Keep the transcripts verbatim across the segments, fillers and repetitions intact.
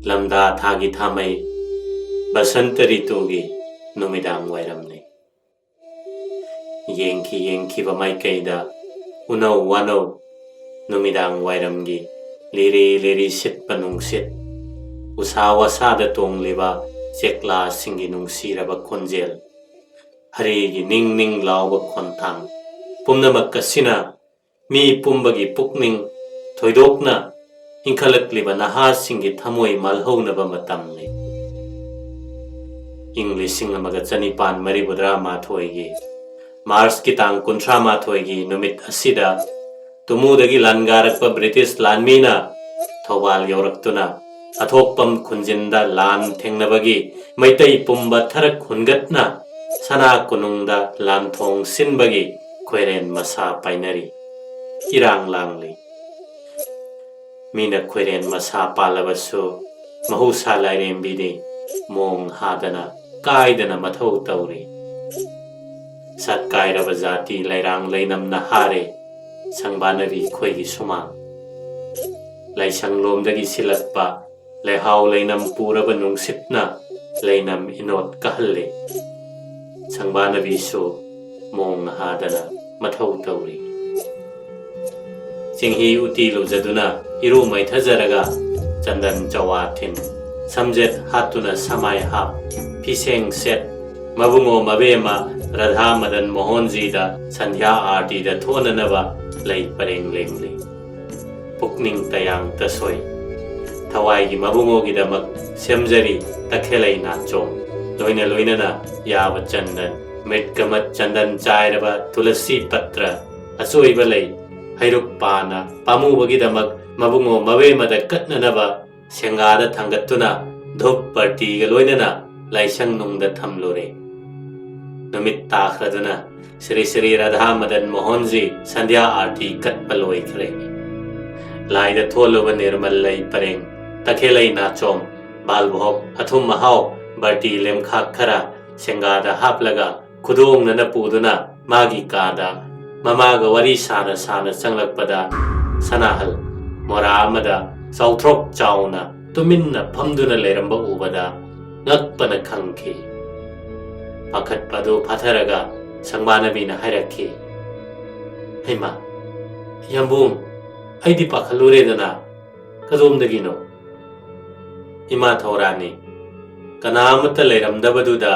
ꯂꯝꯗꯥ ꯊꯥꯒꯤ ꯊꯥꯃꯩ, ꯕꯁꯟꯇ ꯔꯤꯇꯨꯒꯤ ꯅꯨꯃꯤꯗꯥꯡ ꯋꯥꯏꯔꯝꯅꯤ꯫ ꯌꯦꯡꯈꯤ ꯌꯦꯡꯈꯤꯕ ꯃꯥꯏꯀꯩꯗ ꯎꯅꯧ ꯋꯥꯅꯧ, ꯅꯨꯃꯤꯗꯥꯡ ꯋꯥꯏꯔꯝꯒꯤ ꯂꯤꯔꯤ ꯂꯤꯔꯤ ꯁꯤꯠꯄ ꯅꯨꯡꯁꯤꯠ, ꯎꯁꯥ ꯋꯥꯁꯥꯗ ꯇꯣꯡꯂꯤꯕ ꯆꯦꯛꯂꯥꯁꯤꯡꯒꯤ ꯅꯨꯡꯁꯤꯔꯕ ꯈꯣꯟꯖꯦꯜ, ꯍꯔꯤꯒꯤ ꯅꯤꯡ ꯅꯤꯡ ꯂꯥꯎꯕ ꯈꯣꯟꯊꯥꯡ, ꯄꯨꯝꯅꯃꯛ ꯑꯁꯤꯅ ꯃꯤ ꯄꯨꯝꯕꯒꯤ ꯄꯨꯛꯅꯤꯡ, ꯊꯣꯏꯗꯣꯛꯅ ꯏꯟꯈꯠꯂꯛꯂꯤꯕ ꯅꯍꯥꯁꯤꯡꯒꯤ ꯊꯃꯣꯏ ꯃꯥꯜꯍꯧꯅꯕ ꯃꯇꯝꯅꯤ꯫ ꯏꯪ ꯂꯤꯁꯤꯡ ꯑꯃꯒ ꯆꯅꯤꯄꯥꯟ ꯃꯔꯤꯐꯨꯇꯔꯥ ꯃꯥꯊꯣꯏꯒꯤ ꯃꯥꯔꯆꯀꯤ ꯇꯥꯡ ꯀꯨꯟꯊ꯭ꯔꯥ ꯃꯥꯊꯣꯏꯒꯤ ꯅꯨꯃꯤꯠ ꯑꯁꯤꯗ ꯇꯨꯃꯨꯗꯒꯤ ꯂꯥꯟꯒꯥꯔꯛꯄ ꯕ꯭ꯔꯤꯇꯤꯁ ꯂꯥꯟꯃꯤꯅ ꯊꯧꯕꯥꯜ ꯌꯧꯔꯛꯇꯨꯅ ꯑꯊꯣꯛꯄꯝ ꯈꯨꯟꯖꯤꯟꯗ ꯂꯥꯟ ꯊꯦꯡꯅꯕꯒꯤ ꯃꯩꯇꯩ ꯄꯨꯝꯕ ꯊꯔꯛ ꯍꯨꯟꯒꯠꯅ ꯁꯅꯥ ꯀꯣꯅꯨꯡꯗ ꯂꯥꯟꯊꯣꯡ ꯁꯤꯟꯕꯒꯤ ꯈꯣꯏꯔꯦꯟ ꯃꯁꯥ ꯄꯥꯏꯅꯔꯤ꯫ ꯏꯔꯥꯡ ꯂꯥꯡꯂꯤ꯫ ꯃꯤꯅ ꯈꯣꯏꯔꯦꯟ ꯃꯁꯥ ꯄꯥꯜꯂꯕꯁꯨ ꯃꯍꯧꯁꯥ ꯂꯥꯏꯔꯦꯝꯕꯤꯗꯤ ꯃꯣꯡ ꯍꯥꯗꯅ ꯀꯥꯏꯗꯅ ꯃꯊꯧ ꯇꯧꯔꯤ꯫ ꯁꯠꯀꯥꯏꯔꯕ ꯖꯥꯇꯤ ꯂꯩꯔꯥꯡ ꯂꯩꯅꯝꯅ ꯍꯥꯔꯦ꯫ ꯁꯪꯕꯥꯅꯕꯤ ꯈꯣꯏꯒꯤ ꯁꯨꯃꯥꯡ꯫ ꯂꯥꯏꯁꯪꯂꯣꯝꯗꯒꯤ ꯁꯤꯜꯂꯛꯄ ꯂꯩꯍꯥꯎ ꯂꯩꯅꯝ ꯄꯨꯔꯕ ꯅꯨꯡꯁꯤꯠꯅ ꯂꯩꯅꯝ ꯏꯅꯣꯠ ꯀꯥꯍꯜꯂꯦ꯫ ꯁꯪꯕꯥꯅꯕꯤꯁꯨ ꯃꯣꯡ ꯍꯥꯗꯅ ꯃꯊꯧ ꯇꯧꯔꯤ꯫ ꯆꯤꯡꯍꯤ ꯎꯇꯤ ꯂꯨꯖꯗꯨꯅ ꯏꯔꯨ ꯃꯩꯊꯖꯔꯒ ꯆꯟꯗꯟ ꯆꯋꯥ ꯊꯤꯟ, ꯁꯝꯖꯦꯠ ꯍꯥꯠꯇꯨꯅ ꯁꯃꯥꯏ ꯍꯥꯞ, ꯐꯤꯁꯦꯡ ꯁꯦꯠ, ꯃꯕꯨꯡꯉꯣ ꯃꯕꯦꯝꯃ ꯔꯥꯙꯥ ꯃꯗꯟ ꯃꯣꯍꯣꯟꯖꯤꯗ ꯁꯟꯙ꯭ꯌꯥ ꯑꯥꯔꯇꯤꯗ ꯊꯣꯟꯅꯅꯕ ꯂꯩ ꯄꯔꯦꯡ ꯂꯦꯡꯂꯤ꯫ ꯄꯨꯛꯅꯤꯡ ꯇꯌꯥꯡ ꯇꯁꯣꯏ꯫ ꯊꯋꯥꯏꯒꯤ ꯃꯕꯨꯡꯉꯣꯒꯤꯗꯃꯛ ꯁꯦꯝꯖꯔꯤ ꯇꯈꯦꯂꯩ ꯅꯥꯆꯣꯝ꯫ ꯂꯣꯏꯅ ꯂꯣꯏꯅꯅ ꯌꯥꯕ ꯆꯟꯗꯟ, ꯃꯤꯠꯀꯃꯠ ꯆꯟꯗꯟ ꯆꯥꯏꯔꯕ ꯇꯨꯂꯁꯤ ꯄꯠꯇ꯭ꯔ, ꯑꯆꯣꯏꯕ ꯂꯩ, ꯍꯩꯔꯨꯛ ꯄꯥꯅ ꯄꯥꯝꯃꯨꯕꯒꯤꯗꯃꯛ ꯃꯕꯨꯡꯉꯣ ꯃꯕꯦꯝꯃꯗ ꯀꯠꯅꯅꯕ ꯁꯦꯡꯒꯥꯗ ꯊꯥꯡꯒꯠꯇꯨꯅ ꯙꯨꯞ ꯕꯔꯇꯤꯒ ꯂꯣꯏꯅꯅ ꯂꯥꯏꯁꯪ ꯅꯨꯡꯗ ꯊꯝꯂꯨꯔꯦ꯫ ꯅꯨꯃꯤꯠ ꯇꯥꯈ꯭ꯔꯗꯨꯅ ꯁ꯭ꯔꯤ ꯁ꯭ꯔꯤ ꯔꯥꯙꯥ ꯃꯗꯟ ꯃꯣꯍꯟꯖꯤ ꯁꯟꯙ꯭ꯌꯥ ꯑꯥꯔꯇꯤ ꯀꯠꯄ ꯂꯣꯏꯈ꯭ꯔꯦ꯫ ꯂꯥꯏꯗ ꯊꯣꯜꯂꯨꯕ ꯅꯤꯔꯃꯜ ꯂꯩ ꯄꯔꯦꯡ, ꯇꯈꯦꯂꯩ ꯅꯥꯆꯣꯝ, ꯕꯥꯜꯚꯣꯛ, ꯑꯊꯨꯝ ꯑꯍꯥꯎ, ꯕꯔꯇꯤ ꯂꯦꯝꯈꯥꯛ ꯈꯔ ꯁꯦꯡꯒꯥꯗ ꯍꯥꯞꯂꯒ ꯈꯨꯗꯣꯡꯅꯅ ꯄꯨꯗꯨꯅ ꯃꯥꯒꯤ ꯀꯥꯗ ꯃꯃꯥꯒ ꯋꯥꯔꯤ ꯁꯥꯅ ꯁꯥꯅ ꯆꯪꯂꯛꯄꯗ ꯁꯅꯥꯍꯜ ꯃꯣꯔꯥ ꯑꯃꯗ ꯆꯥꯎꯊ꯭ꯔꯣꯛ ꯆꯥꯎꯅ ꯇꯨꯃꯤꯟꯅ ꯐꯝꯗꯨꯅ ꯂꯩꯔꯝꯕ ꯎꯕꯗ ꯉꯛꯄꯅ ꯈꯪꯈꯤ꯫ ꯄꯥꯈꯠꯄ ꯑꯗꯨ ꯐꯥꯊꯔꯒ ꯁꯪꯕꯥꯅꯕꯤꯅ ꯍꯥꯏꯔꯛꯈꯤ, "ꯍꯩꯃꯥ, ꯌꯥꯝꯕꯨꯡ, ꯑꯩꯗꯤ ꯄꯥꯈꯠꯂꯨꯔꯦꯗꯅ꯫ ꯀꯗꯣꯝꯗꯒꯤꯅꯣ?" ꯏꯃꯥ ꯊꯧꯔꯥꯅꯤ ꯀꯅꯥ ꯑꯃꯠꯇ ꯂꯩꯔꯝꯗꯕꯗꯨꯗ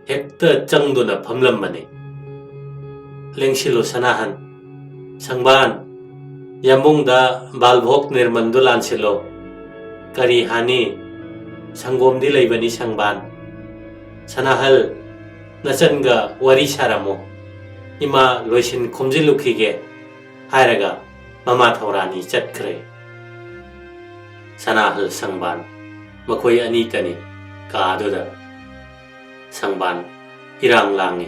ꯍꯦꯛꯇ ꯆꯪꯗꯨꯅ ꯐꯝꯂꯝꯕꯅꯤ꯫ "ꯂꯦꯡꯁꯤꯜꯂꯨ ꯁꯅꯥꯍꯟ, ꯁꯪꯕꯥꯟ, ꯌꯥꯝꯕꯨꯡꯗ ꯕꯥꯜꯚꯣꯛ ꯅꯤꯔꯃꯟꯗꯨ ꯂꯥꯟꯁꯤꯜꯂꯣ꯫ ꯀꯔꯤ ꯍꯥꯅꯤ, ꯁꯪꯒꯣꯝꯗꯤ ꯂꯩꯕꯅꯤ ꯁꯪꯕꯥꯟ꯫ ꯁꯅꯥꯍꯜ, ꯅꯆꯟꯒ ꯋꯥꯔꯤ ꯁꯥꯔꯝꯃꯨ꯫ ꯏꯃꯥ ꯂꯣꯏꯁꯤꯟ ꯈꯣꯝꯖꯤꯜꯂꯨꯈꯤꯒꯦ" ꯍꯥꯏꯔꯒ ꯃꯃꯥ ꯊꯧꯔꯥꯅꯤ ꯆꯠꯈ꯭ꯔꯦ꯫ ꯁꯅꯥꯍꯜ ꯁꯪꯕꯥꯟ ꯃꯈꯣꯏ ꯑꯅꯤꯇꯅꯤ ꯀꯥꯗꯨꯗ꯫ ꯁꯪꯕꯥꯟ ꯏꯔꯥꯡ ꯂꯥꯡꯉꯤ꯫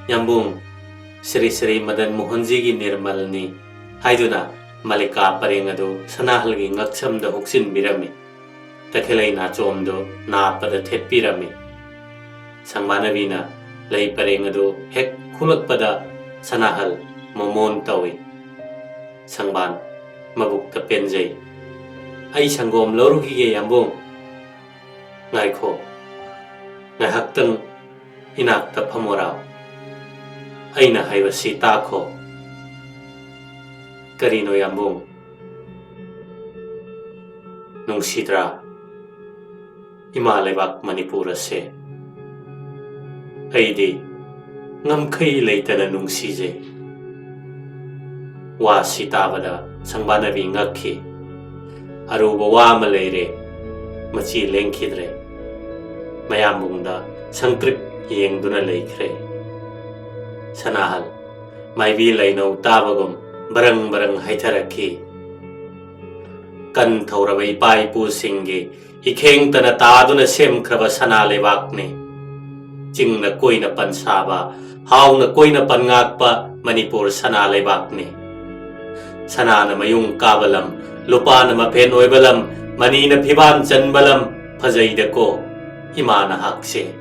"ꯌꯥꯝꯕꯨꯡ, ꯁ꯭ꯔꯤ ꯁ꯭ꯔꯤ ꯃꯗꯟ ꯃꯣꯍꯟꯖꯤꯒꯤ ꯅꯤꯔꯃꯜꯅꯤ" ꯍꯥꯏꯗꯨꯅ ꯃꯂꯤꯀꯥ ꯄꯔꯦꯡ ꯑꯗꯨ ꯁꯅꯥꯍꯜꯒꯤ ꯉꯛꯁꯝꯗ ꯍꯨꯛꯆꯤꯟꯕꯤꯔꯝꯃꯤ꯫ ꯇꯈꯦꯂꯩ ꯅꯥꯆꯣꯝꯗꯨ ꯅꯥꯞꯄꯗ ꯊꯦꯠꯄꯤꯔꯝꯃꯤ꯫ ꯁꯪꯕꯥꯅꯕꯤꯅ ꯂꯩ ꯄꯔꯦꯡ ꯑꯗꯨ ꯍꯦꯛ ꯈꯨꯂꯛꯄꯗ ꯁꯅꯥꯍꯜ ꯃꯣꯃꯣꯟ ꯇꯧꯏ꯫ ꯁꯪꯕꯥꯟ ꯃꯕꯨꯛꯇ ꯄꯦꯟꯖꯩ꯫ "ꯑꯩ ꯁꯪꯒꯣꯝ ꯂꯧꯔꯨꯈꯤꯒꯦ ꯌꯥꯝꯕꯨꯡ"꯫ "ꯉꯥꯏꯈꯣ, ꯉꯥꯏꯍꯥꯛꯇꯪ ꯏꯅꯥꯛꯇ ꯐꯝꯃꯣꯔꯥꯎ꯫ ꯑꯩꯅ ꯍꯥꯏꯕꯁꯤ ꯇꯥꯈꯣ"꯫ "ꯀꯔꯤꯅꯣ ꯌꯥꯝꯕꯨꯡ?" "ꯅꯨꯡꯁꯤꯗ꯭ꯔꯥ ꯏꯃꯥ ꯂꯩꯕꯥꯛ ꯃꯅꯤꯄꯨꯔ ꯑꯁꯦ? ꯑꯩꯗꯤ ꯉꯝꯈꯩ ꯂꯩꯇꯅ ꯅꯨꯡꯁꯤꯖꯩ"꯫ ꯋꯥꯁꯤ ꯇꯥꯕꯗ ꯁꯪꯕꯥꯅꯕꯤ ꯉꯛꯈꯤ꯫ ꯑꯔꯨꯕ ꯋꯥ ꯑꯃ ꯂꯩꯔꯦ, ꯃꯆꯤ ꯂꯦꯡꯈꯤꯗ꯭ꯔꯦ꯫ ꯃꯌꯥꯝꯕꯨꯡꯗ ꯁꯪꯇ꯭ꯔꯤꯛ ꯌꯦꯡꯗꯨꯅ ꯂꯩꯈ꯭ꯔꯦ꯫ ꯁꯅꯥꯍꯜ ꯃꯥꯏꯕꯤ ꯂꯩꯅꯧ ꯇꯥꯕꯒꯨꯝ ꯕꯔꯪ ꯕꯔꯪ ꯍꯩꯊꯔꯛꯈꯤ꯫ ꯀꯟ ꯊꯧꯔꯕ ꯏꯄꯥ ꯏꯄꯨꯁꯤꯡꯒꯤ ꯏꯈꯦꯡꯇꯅ ꯇꯥꯗꯨꯅ ꯁꯦꯝꯈ꯭ꯔꯕ ꯁꯅꯥ ꯂꯩꯕꯥꯛꯅꯤ꯫ ꯆꯤꯡꯅ ꯀꯣꯏꯅ ꯄꯟꯁꯥꯕ, ꯍꯥꯎꯅ ꯀꯣꯏꯅ ꯄꯟꯉꯥꯛꯄ ꯃꯅꯤꯄꯨꯔ ꯁꯅꯥ ꯂꯩꯕꯥꯛꯅꯤ꯫ ꯁꯅꯥꯅ ꯃꯌꯨꯡ ꯀꯥꯕ ꯂꯝ, ꯂꯨꯄꯥꯅ ꯃꯐꯦꯟ ꯑꯣꯏꯕ ꯂꯝ, ꯃꯅꯤꯅ ꯐꯤꯕꯥꯟ ꯆꯟꯕ ꯂꯝ ꯐꯖꯩꯗꯀꯣ ꯏꯃꯥ ꯅꯍꯥꯛꯁꯦ꯫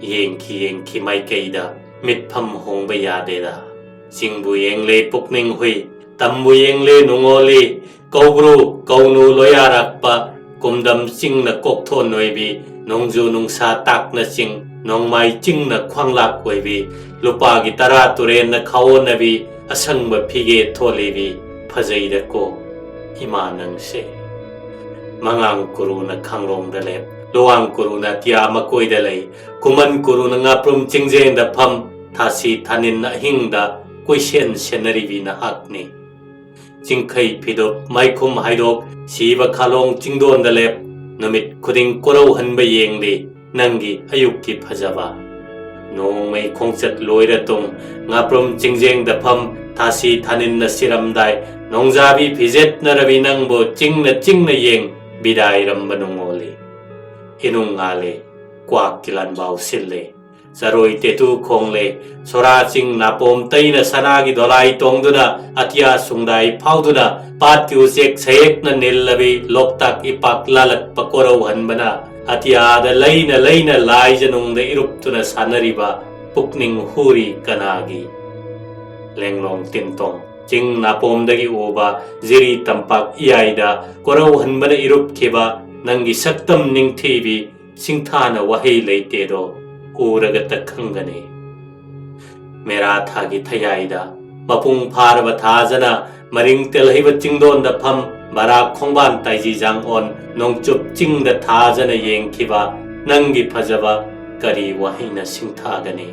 ꯌꯦꯡꯈꯤ ꯌꯦꯡꯈꯤ ꯃꯥꯏꯀꯩꯗ ꯃꯤꯠꯐꯝ ꯍꯣꯡꯕ ꯌꯥꯗꯦꯗ꯫ ꯆꯤꯡꯕꯨ ꯌꯦꯡꯂꯦ ꯄꯨꯛꯅꯤꯡ ꯍꯨꯏ, ꯇꯝꯕꯨ ꯌꯦꯡꯂꯦ ꯅꯨꯡꯉꯣꯜꯂꯤ, ꯀꯧꯕ꯭ꯔꯨ ꯀꯧꯅꯨ ꯂꯣꯌꯥꯔꯛꯄ, ꯀꯨꯝꯗꯝ ꯆꯤꯡꯅ ꯀꯣꯛꯊꯣꯟ ꯑꯣꯏꯕꯤ, ꯅꯣꯡꯖꯨ ꯅꯨꯡꯁꯥ ꯇꯥꯛꯅ ꯆꯤꯡ, ꯅꯣꯡꯃꯥꯏ ꯆꯤꯡꯅ ꯈ꯭ꯋꯥꯡꯂꯥꯛ ꯑꯣꯏꯕꯤ, ꯂꯨꯄꯥꯒꯤ ꯇꯔꯥ ꯇꯨꯔꯦꯟꯅ ꯈꯥꯑꯣꯟꯅꯕꯤ, ꯑꯁꯪꯕ ꯐꯤꯒꯦ ꯊꯣꯜꯂꯤꯕꯤ, ꯐꯖꯩꯗꯀꯣ ꯏꯃꯥ ꯅꯪꯁꯦ꯫ ꯃꯉꯥꯡ ꯀꯨꯔꯨꯅ ꯈꯥꯡꯂꯣꯡꯗ ꯂꯦꯞ, ꯂꯨꯋꯥꯡ ꯀꯨꯔꯨꯅ ꯑꯇꯤꯌꯥ ꯃꯀꯣꯏꯗ ꯂꯩ, ꯈꯨꯃꯟ ꯀꯨꯔꯨꯅ ꯉꯥꯄ꯭ꯔꯨꯝ ꯆꯤꯡꯖꯦꯡꯗ ꯐꯝ, ꯊꯥꯁꯤ ꯊꯥꯅꯤꯟ ꯑꯍꯤꯡꯗ ꯀꯣꯏꯁꯦꯟ ꯁꯦꯟꯅꯔꯤꯕꯤ ꯅꯍꯥꯛꯅꯤ꯫ ꯆꯤꯡꯈꯩ ꯐꯤꯗꯣꯛ ꯃꯥꯏꯈꯨꯝ ꯍꯥꯏꯗꯣꯛ, ꯁꯤꯕ ꯈꯥꯂꯣꯡ ꯆꯤꯡꯗꯣꯟꯗ ꯂꯦꯞ, ꯅꯨꯃꯤꯠ ꯈꯨꯗꯤꯡ ꯀꯣꯔꯧꯍꯟꯕ ꯌꯦꯡꯂꯤ ꯅꯪꯒꯤ ꯑꯌꯨꯛꯀꯤ ꯐꯖꯕ꯫ ꯅꯣꯡꯃꯩ ꯈꯣꯡꯆꯠ ꯂꯣꯏꯔ ꯇꯨꯡ, ꯉꯥꯄ꯭ꯔꯨꯝ ꯆꯤꯡꯖꯦꯡꯗ ꯐꯝ, ꯊꯥꯁꯤ ꯊꯥꯅꯤꯟꯅ ꯁꯤꯔꯝꯗꯥꯏ, ꯅꯣꯡꯖꯥꯕꯤ ꯐꯤꯖꯦꯠꯅꯔꯕꯤ ꯅꯪꯕꯨ ꯆꯤꯡꯅ ꯆꯤꯡꯅ ꯌꯦꯡ, ꯕꯤꯗꯥꯏꯔꯝꯕ ꯅꯨꯡꯉꯣꯜꯂꯤ꯫ ꯏꯅꯨꯡ ꯉꯥꯜꯂꯦ, ꯀ꯭ꯋꯥꯛꯀꯤ ꯂꯥꯟꯕꯥꯎ ꯁꯤꯜꯂꯦ꯫ ꯆꯔꯣꯏ ꯇꯦꯇꯨ ꯈꯣꯡꯂꯦ, ꯁꯣꯔꯥ ꯆꯤꯡ ꯅꯥꯄꯣꯝ ꯇꯩꯅ ꯁꯅꯥꯒꯤ ꯗꯣꯂꯥꯏ ꯇꯣꯡꯗꯨꯅ, ꯑꯇꯤꯌꯥ ꯁꯨꯡꯗꯥꯏ ꯐꯥꯎꯗꯨꯅ, ꯄꯥꯠꯀꯤ ꯎꯆꯦꯛ ꯁꯌꯦꯛꯅ ꯅꯤꯜꯂꯕꯤ ꯂꯣꯛꯇꯥꯛ ꯏꯄꯥꯛ ꯂꯥꯂꯛꯄ ꯀꯣꯔꯧꯍꯟꯕꯅ, ꯑꯇꯤꯌꯥꯗ ꯂꯩꯅ ꯂꯩꯅ ꯂꯥꯏꯖꯅꯨꯡꯗ ꯏꯔꯨꯞꯇꯨꯅ ꯁꯥꯟꯅꯔꯤꯕ ꯄꯨꯛꯅꯤꯡ ꯍꯨꯔꯤ ꯀꯅꯥꯒꯤ? ꯂꯦꯡꯂꯣꯡ ꯇꯤꯟꯇꯣꯡ ꯆꯤꯡ ꯅꯥꯄꯣꯝꯗꯒꯤ ꯎꯕ ꯖꯤꯔꯤ ꯇꯝꯄꯥꯛ ꯏꯌꯥꯏꯗ ꯀꯣꯔꯧꯍꯟꯕꯅ ꯏꯔꯨꯞꯈꯤꯕ ꯅꯪꯒꯤ ꯁꯛꯇꯝ ꯅꯤꯡꯊꯤꯕꯤ ꯁꯤꯡꯊꯥꯅ ꯋꯥꯍꯩ ꯂꯩꯇꯦꯗꯣ ꯎꯔꯒꯇ ꯈꯪꯒꯅꯤ꯫ ꯃꯦꯔꯥ ꯊꯥꯒꯤ ꯊꯌꯥꯏꯗ ꯃꯄꯨꯡ ꯐꯥꯔꯕ ꯊꯥꯖꯅ ꯃꯔꯤꯡ ꯇꯦꯜꯍꯩꯕ ꯆꯤꯡꯗꯣꯟꯗ ꯐꯝ, ꯕꯔꯥꯛ ꯈꯣꯡꯕꯥꯟ ꯇꯥꯏꯖꯤ ꯖꯥꯡꯑꯣꯟ ꯅꯣꯡꯆꯨꯞ ꯆꯤꯡꯗ ꯊꯥꯖꯅ ꯌꯦꯡꯈꯤꯕ ꯅꯪꯒꯤ ꯐꯖꯕ ꯀꯔꯤ ꯋꯥꯍꯩꯅ ꯁꯤꯡꯊꯥꯒꯅꯤ?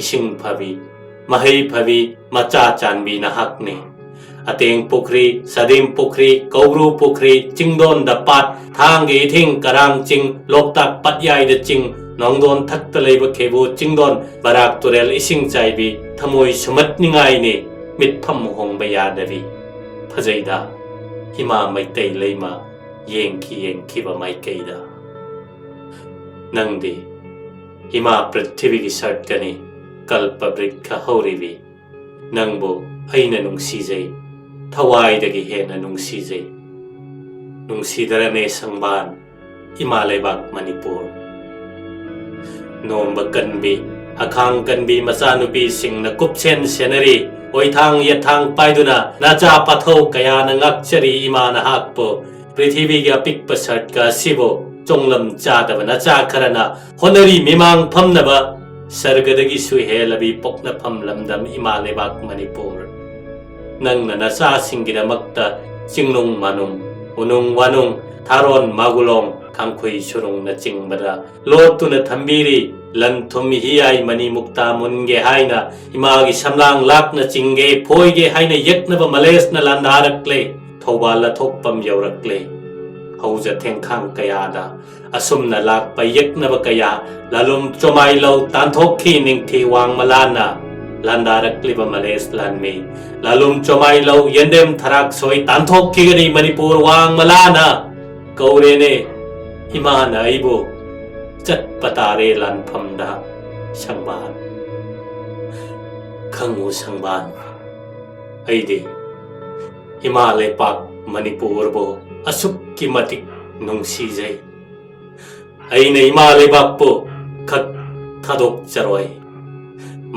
ꯏꯁꯤꯡ ꯐꯕꯤ, ꯃꯍꯩ ꯐꯕꯤ, ꯃꯆꯥ ꯆꯥꯟꯕꯤ ꯅꯍꯥꯛꯅꯤ꯫ ꯑꯇꯦꯡ ꯄꯨꯈ꯭ꯔꯤ, ꯁꯗꯤꯝ ꯄꯨꯈ꯭ꯔꯤ, ꯀꯧꯕ꯭ꯔꯨ ꯄꯨꯈ꯭ꯔꯤ, ꯆꯤꯡꯗꯣꯟꯗ ꯄꯥꯠ, ꯊꯥꯡꯒꯤ ꯏꯊꯤꯡ ꯀꯔꯥꯡ ꯆꯤꯡ, ꯂꯣꯛꯇꯥꯛ ꯄꯥꯠꯌꯥꯏꯗ ꯆꯤꯡ, ꯅꯣꯡꯗꯣꯟ ꯊꯛꯇ ꯂꯩꯕ ꯈꯦꯕꯨ ꯆꯤꯡꯗꯣꯟ, ꯕꯔꯥꯛ ꯇꯨꯔꯦꯜ ꯏꯁꯤꯡ ꯆꯥꯏꯕꯤ, ꯊꯃꯣꯏ ꯁꯨꯝꯍꯠꯅꯤꯡꯉꯥꯏꯅꯤ, ꯃꯤꯠꯐꯝ ꯍꯣꯡꯕ ꯌꯥꯗꯕꯤ꯫ ꯐꯖꯩꯗ, ꯏꯃꯥ ꯃꯩꯇꯩ ꯂꯩꯃ ꯌꯦꯡꯈꯤ ꯌꯦꯡꯈꯤꯕ ꯃꯥꯏꯀꯩꯗ꯫ ꯅꯪꯗꯤ ꯏꯃꯥ ꯄ꯭ꯔꯤꯊꯤꯕꯤꯒꯤ ꯁꯔꯠꯀꯅꯤ, ꯀꯜꯄ ꯕ꯭ꯔꯤꯛꯈ ꯍꯧꯔꯤꯕꯤ꯫ ꯅꯪꯕꯨ ꯑꯩꯅ ꯅꯨꯡꯁꯤꯖꯩ, ꯊꯋꯥꯏꯗꯒꯤ ꯍꯦꯟꯅ ꯅꯨꯡꯁꯤꯖꯩ꯫ ꯅꯨꯡꯁꯤꯗꯔꯅꯦ ꯁꯪꯕꯥꯟ, ꯏꯃꯥ ꯂꯩꯕꯥꯛ ꯃꯅꯤꯄꯨꯔ꯫ ꯅꯣꯝꯕ ꯀꯟꯕꯤ, ꯑꯈꯥꯡ ꯀꯟꯕꯤ ꯃꯆꯥꯅꯨꯄꯤꯁꯤꯡꯅ ꯀꯨꯞꯁꯦꯟ ꯁꯦꯟꯅꯔꯤ, ꯑꯣꯏꯊꯥꯡ ꯌꯦꯠꯊꯥꯡ ꯄꯥꯏꯗꯨꯅ ꯅꯆꯥ ꯄꯥꯊꯧ ꯀꯌꯥꯅ ꯉꯥꯛꯆꯔꯤ ꯏꯃꯥ ꯅꯍꯥꯛꯄꯨ꯫ ꯄ꯭ꯔꯤꯊꯤꯕꯤꯒꯤ ꯑꯄꯤꯛꯄ ꯁꯔꯒ ꯑꯁꯤꯕꯨ ꯆꯣꯡꯂꯝ ꯆꯥꯗꯕ ꯅꯆꯥ ꯈꯔꯅ ꯍꯣꯠꯅꯔꯤ ꯃꯤꯃꯥꯡ ꯐꯝꯅꯕ꯫ ꯁꯔꯒꯗꯒꯤꯁꯨ ꯍꯦꯜꯂꯕꯤ ꯄꯣꯛꯅꯐꯝ ꯂꯝꯗꯝ ꯏꯃꯥ ꯂꯩꯕꯥꯛ ꯃꯅꯤꯄꯨꯔ꯫ ꯅꯪꯅ ꯅꯆꯥꯁꯤꯡꯒꯤꯗꯃꯛꯇ ꯆꯤꯡꯅꯨꯡ ꯃꯥꯅꯨꯡ, ꯎꯅꯨꯡ ꯋꯥꯅꯨꯡ, ꯊꯥꯔꯣꯟ ꯃꯥꯒꯨꯂꯣꯡ, ꯈꯥꯡꯈꯨꯏ ꯁꯨꯔꯨꯡꯅꯆꯤꯡꯕꯗ ꯂꯣꯠꯇꯨꯅ ꯊꯝꯕꯤꯔꯤ꯫ ꯂꯟ ꯊꯨꯝ ꯍꯤꯌꯥꯏ ꯃꯅꯤ ꯃꯨꯛꯇꯥ ꯃꯨꯟꯒꯦ ꯍꯥꯏꯅ ꯏꯃꯥꯒꯤ ꯁꯝꯂꯥꯡ ꯂꯥꯛꯅ ꯆꯤꯡꯒꯦ, ꯐꯣꯏꯒꯦ ꯍꯥꯏꯅ ꯌꯦꯛꯅꯕ ꯃꯂꯦꯁꯅ ꯂꯥꯟꯗꯥꯔꯛꯂꯦ꯫ ꯊꯧꯕꯥꯜ ꯂꯊꯣꯛꯄꯝ ꯌꯧꯔꯛꯂꯦ꯫ ꯍꯧꯖ ꯊꯦꯡꯈꯥꯡ ꯀꯌꯥꯗ ꯑꯁꯨꯝꯅ ꯂꯥꯛꯄ ꯌꯦꯛꯅꯕ ꯀꯌꯥ ꯂꯥꯂꯨꯝ ꯆꯣꯃꯥꯏ ꯂꯧ ꯇꯥꯟꯊꯣꯛꯈꯤ ꯅꯤꯡꯊꯤ ꯋꯥꯡꯃꯂꯥꯅ꯫ ꯂꯥꯟꯗꯥꯔꯛꯂꯤꯕ ꯃꯂꯦꯁ ꯂꯥꯟꯃꯤ ꯂꯥꯂꯨꯝ ꯆꯣꯃꯥꯏ ꯂꯧ ꯌꯦꯟꯗꯦꯝ ꯊꯔꯥꯛ ꯁꯣꯏ ꯇꯥꯟꯊꯣꯛꯈꯤꯒꯅꯤ ꯃꯅꯤꯄꯨꯔ ꯋꯥꯡꯃꯂꯥꯅ꯫ ꯀꯧꯔꯦꯅꯦ ꯏꯃꯥꯅ ꯑꯩꯕꯨ, ꯆꯠꯄ ꯇꯥꯔꯦ ꯂꯥꯟꯐꯝꯗ꯫ ꯁꯪꯕꯥꯟ, ꯈꯪꯉꯨ ꯁꯪꯕꯥꯟ, ꯑꯩꯗꯤ ꯏꯃꯥ ꯂꯩꯄꯥꯛ ꯃꯅꯤꯄꯨꯔꯕꯨ ꯑꯁꯨꯛꯀꯤ ꯃꯇꯤꯛ ꯅꯨꯡꯁꯤꯖꯩ꯫ ꯑꯩꯅ ꯏꯃꯥ ꯂꯩꯕꯥꯛꯄꯨ ꯈꯛ ꯊꯥꯗꯣꯛꯆꯔꯣꯏ꯫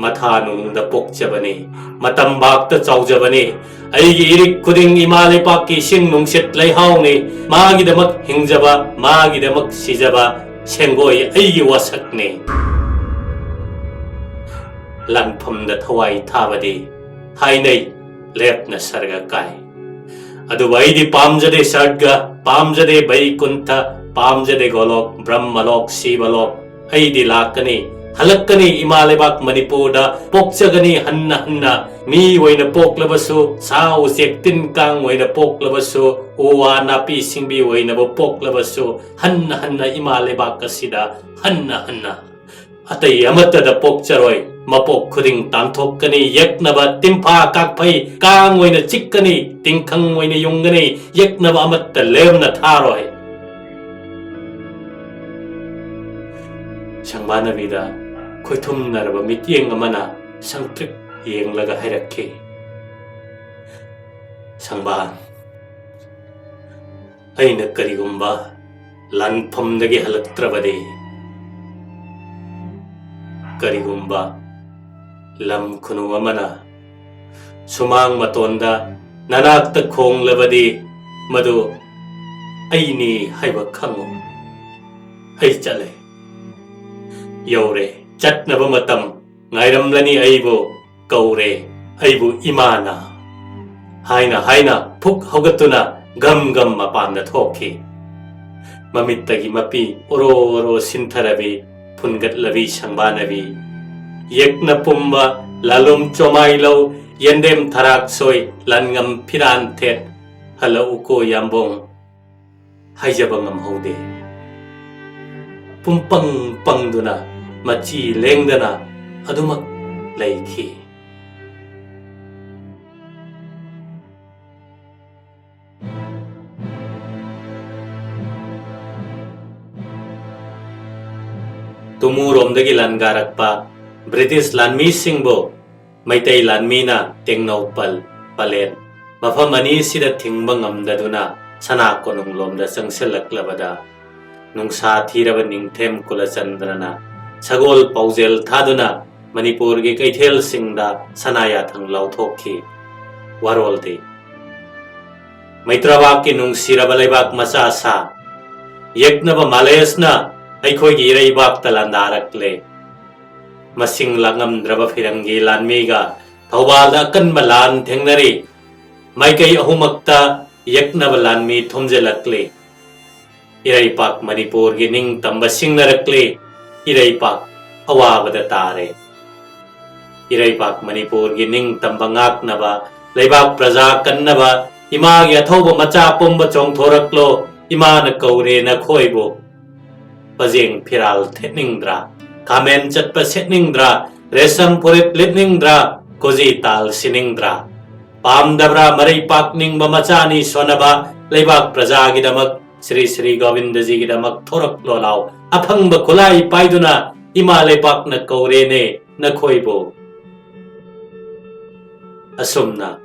ꯃꯊꯥꯅꯨꯡꯗ ꯄꯣꯛꯆꯕꯅꯤ, ꯃꯇꯝ ꯚꯥꯛꯇ ꯆꯥꯎꯖꯕꯅꯤ꯫ ꯑꯩꯒꯤ ꯏꯔꯤꯛ ꯈꯨꯗꯤꯡ ꯏꯃꯥ ꯂꯩꯄꯥꯛꯀꯤ ꯏꯁꯤꯡ ꯅꯨꯡꯁꯤꯠ ꯂꯩꯍꯥꯎꯅꯤ꯫ ꯃꯥꯒꯤꯗꯃꯛ ꯍꯤꯡꯖꯕ, ꯃꯥꯒꯤꯗꯃꯛ ꯁꯤꯖꯕ, ꯁꯦꯡꯒꯣꯏ ꯑꯩꯒꯤ ꯋꯥꯁꯛꯅꯤ꯫ ꯂꯥꯟꯐꯝꯗ ꯊꯋꯥꯏ ꯊꯥꯕꯗꯤ ꯍꯥꯏꯅꯩ, ꯂꯦꯞꯅ ꯁꯔꯒ ꯀꯥꯏ꯫ ꯑꯗꯨꯕꯨ ꯑꯩꯗꯤ ꯄꯥꯝꯖꯗꯦ ꯁꯔꯒ, ꯄꯥꯝꯖꯗꯦ ꯕꯩꯀꯨꯟꯊ, ꯄꯥꯝꯖꯗꯦ ꯒꯣꯂꯣꯛ, ꯕ꯭ꯔꯍ꯭ꯃꯂꯣꯛ, ꯁꯤꯕꯂꯣꯛ꯫ ꯑꯩꯗꯤ ꯂꯥꯛꯀꯅꯤ, ꯍꯜꯂꯛꯀꯅꯤ ꯏꯃꯥ ꯂꯩꯕꯥꯛ ꯃꯅꯤꯄꯨꯔꯗ, ꯄꯣꯛꯆꯒꯅꯤ ꯍꯟꯅ ꯍꯟꯅ꯫ ꯃꯤ ꯑꯣꯏꯅ ꯄꯣꯛꯂꯕꯁꯨ, ꯁꯥ ꯎꯆꯦꯛ ꯇꯤꯟ ꯀꯥꯡ ꯑꯣꯏꯅ ꯄꯣꯛꯂꯕꯁꯨ, ꯎ ꯋꯥ ꯅꯥꯄꯤ ꯁꯤꯡꯕꯤ ꯑꯣꯏꯅꯕ ꯄꯣꯛꯂꯕꯁꯨ, ꯍꯟꯅ ꯍꯟꯅ ꯏꯃꯥ ꯂꯩꯕꯥꯛ ꯑꯁꯤꯗ ꯍꯟꯅ ꯍꯟꯅ꯫ ꯑꯇꯩ ꯑꯃꯠꯇꯗ ꯄꯣꯛꯆꯔꯣꯏ꯫ ꯃꯄꯣꯛ ꯈꯨꯗꯤꯡ ꯇꯥꯟꯊꯣꯛꯀꯅꯤ ꯌꯦꯛꯅꯕ ꯇꯤꯟꯐꯥ ꯀꯥꯛꯐꯩ, ꯀꯥꯡ ꯑꯣꯏꯅ ꯆꯤꯛꯀꯅꯤ, ꯇꯤꯡꯈꯪ ꯑꯣꯏꯅ ꯌꯨꯡꯒꯅꯤ, ꯌꯦꯛꯅꯕ ꯑꯃꯠꯇ ꯂꯦꯝꯅ ꯊꯥꯔꯣꯏ꯫ ꯁꯪꯕꯥꯅꯕꯤꯗ ꯈꯣꯏꯊꯨꯝꯅꯔꯕ ꯃꯤꯠꯌꯦꯡ ꯑꯃꯅ ꯁꯪꯇ꯭ꯔꯤꯛ ꯌꯦꯡꯂꯒ ꯍꯥꯏꯔꯛꯈꯤ, ꯁꯪꯕꯥꯟ, ꯑꯩꯅ ꯀꯔꯤꯒꯨꯝꯕ ꯂꯥꯟꯐꯝꯗꯒꯤ ꯍꯜꯂꯛꯇ꯭ꯔꯕꯗꯤ, ꯀꯔꯤꯒꯨꯝꯕ ꯂꯝ ꯈꯨꯅꯨ ꯑꯃꯅ ꯁꯨꯃꯥꯡ ꯃꯇꯣꯟꯗ ꯅꯅꯥꯛꯇ ꯈꯣꯡꯂꯕꯗꯤ ꯃꯗꯨ ꯑꯩꯅꯤ ꯍꯥꯏꯕ ꯈꯪꯉꯨ꯫ ꯑꯩ ꯆꯠꯂꯦ꯫ ꯌꯧꯔꯦ꯫ ꯆꯠꯅꯕ ꯃꯇꯝ ꯉꯥꯏꯔꯝꯂꯅꯤ꯫ ꯑꯩꯕꯨ ꯀꯧꯔꯦ꯫ ꯑꯩꯕꯨ ꯏꯃꯥꯅ ꯍꯥꯏꯅ ꯍꯥꯏꯅ ꯐꯨꯛ ꯍꯧꯒꯠꯇꯨꯅ ꯒꯝ ꯒꯝ ꯃꯄꯥꯟꯗ ꯊꯣꯛꯈꯤ꯫ ꯃꯃꯤꯠꯇꯒꯤ ꯃꯄꯤ ꯑꯣꯔꯣ ꯑꯣꯔꯣ ꯁꯤꯟꯊꯔꯕꯤ ꯐꯨꯟꯒꯠꯂꯕꯤ ꯁꯪꯕꯥꯅꯕꯤ꯫ ꯌꯦꯛꯅ ꯄꯨꯝꯕ ꯂꯥꯂꯣꯝ ꯆꯣꯃꯥꯏ ꯂꯧ ꯌꯦꯟꯗꯦꯝ ꯊꯔꯥꯛ ꯁꯣꯏ ꯂꯟꯉꯝ ꯐꯤꯔꯥꯟ ꯊꯦꯠ ꯍꯜꯂꯛꯎꯀꯣ ꯌꯥꯝꯕꯣꯡ꯫ ꯍꯥꯏꯖꯕ ꯉꯝꯍꯧꯗꯦ꯫ ꯄꯨꯝꯄꯪ ꯄꯪꯗꯨꯅ ꯃꯆꯤ ꯂꯦꯡꯗꯅ ꯑꯗꯨꯃꯛ ꯂꯩꯈꯤ꯫ ꯇꯨꯃꯨꯔꯣꯝꯗꯒꯤ ꯂꯥꯟꯒꯥꯔꯛꯄ ꯕ꯭ꯔꯤꯇꯤꯁ ꯂꯥꯟꯃꯤꯁꯤꯡꯕꯨ ꯃꯩꯇꯩ ꯂꯥꯟꯃꯤꯅ ꯇꯦꯡꯅꯧꯄꯜ, ꯄꯂꯦꯟ ꯃꯐꯝ ꯑꯅꯤꯁꯤꯗ ꯊꯤꯡꯕ ꯉꯝꯗꯗꯨꯅ ꯁꯅꯥ ꯀꯣꯅꯨꯡꯂꯣꯝꯗ ꯆꯪꯁꯤꯜꯂꯛꯂꯕꯗ, ꯅꯨꯡꯁꯥ ꯊꯤꯔꯕ ꯅꯤꯡꯊꯦꯝ ꯀꯨꯂꯆꯟꯗ꯭ꯔꯅ ꯁꯒꯣꯜ ꯄꯥꯎꯖꯦꯜ ꯊꯥꯗꯨꯅ ꯃꯅꯤꯄꯨꯔꯒꯤ ꯀꯩꯊꯦꯜꯁꯤꯡꯗ ꯁꯅꯥ ꯌꯥꯊꯪ ꯂꯥꯎꯊꯣꯛꯈꯤ꯫ ꯋꯥꯔꯣꯜꯗꯤ, ꯃꯩꯇ꯭ꯔꯕꯥꯛꯀꯤ ꯅꯨꯡꯁꯤꯔꯕ ꯂꯩꯕꯥꯛ ꯃꯆꯥ ꯁꯥ ꯌꯦꯛꯅꯕ ꯃꯥꯂꯦꯁꯅ ꯑꯩꯈꯣꯏꯒꯤ ꯏꯔꯩꯕꯥꯛꯇ ꯂꯥꯟꯗꯥꯔꯛꯂꯦ꯫ ꯃꯁꯤꯡ ꯂꯥꯛꯉꯝꯗ꯭ꯔꯕ ꯐꯤꯔꯪꯒꯤ ꯂꯥꯟꯃꯤꯒ ꯊꯧꯕꯥꯜꯗ ꯑꯀꯟꯕ ꯂꯥꯟ ꯊꯦꯡꯅꯔꯤ꯫ ꯃꯥꯏꯀꯩ ꯑꯍꯨꯝꯃꯛꯇ ꯌꯦꯛꯅꯕ ꯂꯥꯟꯃꯤ ꯊꯣꯝꯖꯤꯜꯂꯛꯂꯤ꯫ ꯏꯔꯩꯄꯥꯛ ꯃꯅꯤꯄꯨꯔꯒꯤ ꯅꯤꯡꯇꯝꯕ ꯁꯤꯡꯅꯔꯛꯂꯤ꯫ ꯏꯔꯩꯄꯥꯛ ꯑꯋꯥꯕꯗ ꯇꯥꯔꯦ꯫ ꯏꯔꯩꯄꯥꯛ ꯃꯅꯤꯄꯨꯔꯒꯤ ꯅꯤꯡꯇꯝꯕ ꯉꯥꯛꯅꯕ, ꯂꯩꯕꯥꯛ ꯄ꯭ꯔꯖꯥ ꯀꯟꯅꯕ ꯏꯃꯥꯒꯤ ꯑꯊꯧꯕ ꯃꯆꯥ ꯄꯨꯝꯕ ꯆꯣꯡꯊꯣꯔꯛꯂꯣ, ꯏꯃꯥꯅ ꯀꯧꯔꯦ ꯅꯈꯣꯏꯕꯨ꯫ ꯄꯖꯦꯡ ꯐꯤꯔꯥꯜ ꯊꯦꯠꯅꯤꯡꯗ꯭ꯔꯥ? ꯈꯥꯃꯦꯟ ꯆꯠꯄ ꯁꯦꯠꯅꯤꯡꯗ꯭ꯔꯥ? ꯔꯦꯁꯝ ꯐꯨꯔꯤꯠ ꯂꯤꯠꯅꯤꯡꯗ꯭ꯔꯥ? ꯀꯣꯖꯤ ꯇꯥꯜ ꯁꯤꯅꯤꯡꯗ꯭ꯔꯥ? ꯄꯥꯝꯗꯕ꯭ꯔꯥ? ꯃꯔꯩ ꯄꯥꯛꯅꯤꯡꯕ ꯃꯆꯥꯅꯤ ꯁꯣꯟꯅꯕ ꯂꯩꯕꯥꯛ ꯄ꯭ꯔꯖꯥꯒꯤꯗꯃꯛ, ꯁ꯭ꯔꯤ ꯁ꯭ꯔꯤ ꯒꯣꯕꯤꯟꯗꯖꯤꯒꯤꯗꯃꯛ ꯊꯣꯔꯛꯂꯣ ꯂꯥꯎ꯫ ꯑꯐꯪꯕ ꯈꯨꯠꯂꯥꯏ ꯄꯥꯏꯗꯨꯅ ꯏꯃꯥ ꯂꯩꯕꯥꯛꯅ ꯀꯧꯔꯦꯅꯦ ꯅꯈꯣꯏꯕꯨ꯫ ꯑꯁꯨꯝꯅ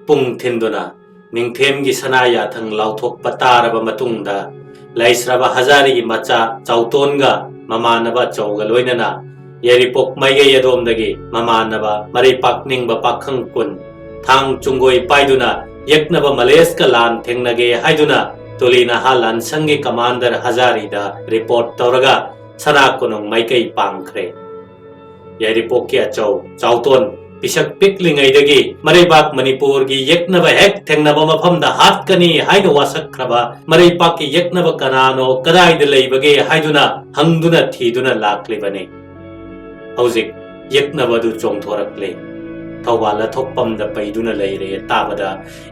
ꯄꯨꯡ ꯊꯤꯟꯗꯨꯅ ꯅꯤꯡꯊꯦꯝꯒꯤ ꯁꯅꯥ ꯌꯥꯊꯪ ꯂꯥꯎꯊꯣꯛꯄ ꯇꯥꯔꯕ ꯃꯇꯨꯡꯗ, ꯂꯩꯁ꯭ꯔꯕ ꯍꯖꯥꯔꯤꯒꯤ ꯃꯆꯥ ꯆꯥꯎꯇꯣꯟꯒ ꯃꯃꯥꯟꯅꯕ ꯆꯧꯒ ꯂꯣꯏꯅꯅ ꯌꯥꯏꯔꯤꯄꯣꯛ ꯃꯥꯏꯀꯩ ꯑꯗꯣꯝꯗꯒꯤ ꯃꯃꯥꯟꯅꯕ ꯃꯔꯩ ꯄꯥꯛꯅꯤꯡꯕ ꯄꯥꯈꯪ ꯀꯨꯟ ꯊꯥꯡ ꯆꯨꯡꯒꯣꯏ ꯄꯥꯏꯗꯨꯅ ꯌꯦꯛꯅꯕ ꯃꯂꯦꯁꯀ ꯂꯥꯟ ꯊꯦꯡꯅꯒꯦ ꯍꯥꯏꯗꯨꯅ ꯇꯨꯂꯤ ꯅꯍꯥ ꯂꯥꯟꯁꯪꯒꯤ ꯀꯃꯥꯟꯗꯔ ꯍꯖꯥꯔꯤꯗ ꯔꯤꯄꯣꯔꯠ ꯇꯧꯔꯒ ꯁꯅꯥ ꯀꯣꯅꯨꯡ ꯃꯥꯏꯀꯩ ꯄꯥꯡꯈ꯭ꯔꯦ꯫ ꯌꯥꯏꯔꯤꯄꯣꯛꯀꯤ ꯑꯆꯧ ꯆꯥꯎꯇꯣꯟ ꯄꯤꯁꯛ ꯄꯤꯛꯂꯤꯉꯩꯗꯒꯤ ꯃꯔꯩꯕꯥꯛ ꯃꯅꯤꯄꯨꯔꯒꯤ ꯌꯦꯛꯅꯕ ꯍꯦꯛ ꯊꯦꯡꯅꯕ ꯃꯐꯝꯗ ꯍꯥꯠꯀꯅꯤ ꯍꯥꯏꯅ ꯋꯥꯁꯛꯈ꯭ꯔꯕ ꯃꯔꯩꯕꯥꯛꯀꯤ ꯌꯦꯛꯅꯕ ꯀꯅꯥꯅꯣ, ꯀꯗꯥꯏꯗ ꯂꯩꯕꯒꯦ ꯍꯥꯏꯗꯨꯅ ꯍꯪꯗꯨꯅ ꯊꯤꯗꯨꯅ ꯂꯥꯛꯂꯤꯕꯅꯤ꯫ ꯍꯧꯖꯤꯛ ꯌꯦꯛꯅꯕꯗꯨ ꯆꯣꯡꯊꯣꯔꯛꯂꯦ꯫ ꯊꯧꯕꯥꯜ ꯑꯊꯣꯛꯄꯝꯗ ꯄꯩꯗꯨꯅ ꯂꯩꯔꯦ ꯇꯥꯕꯗ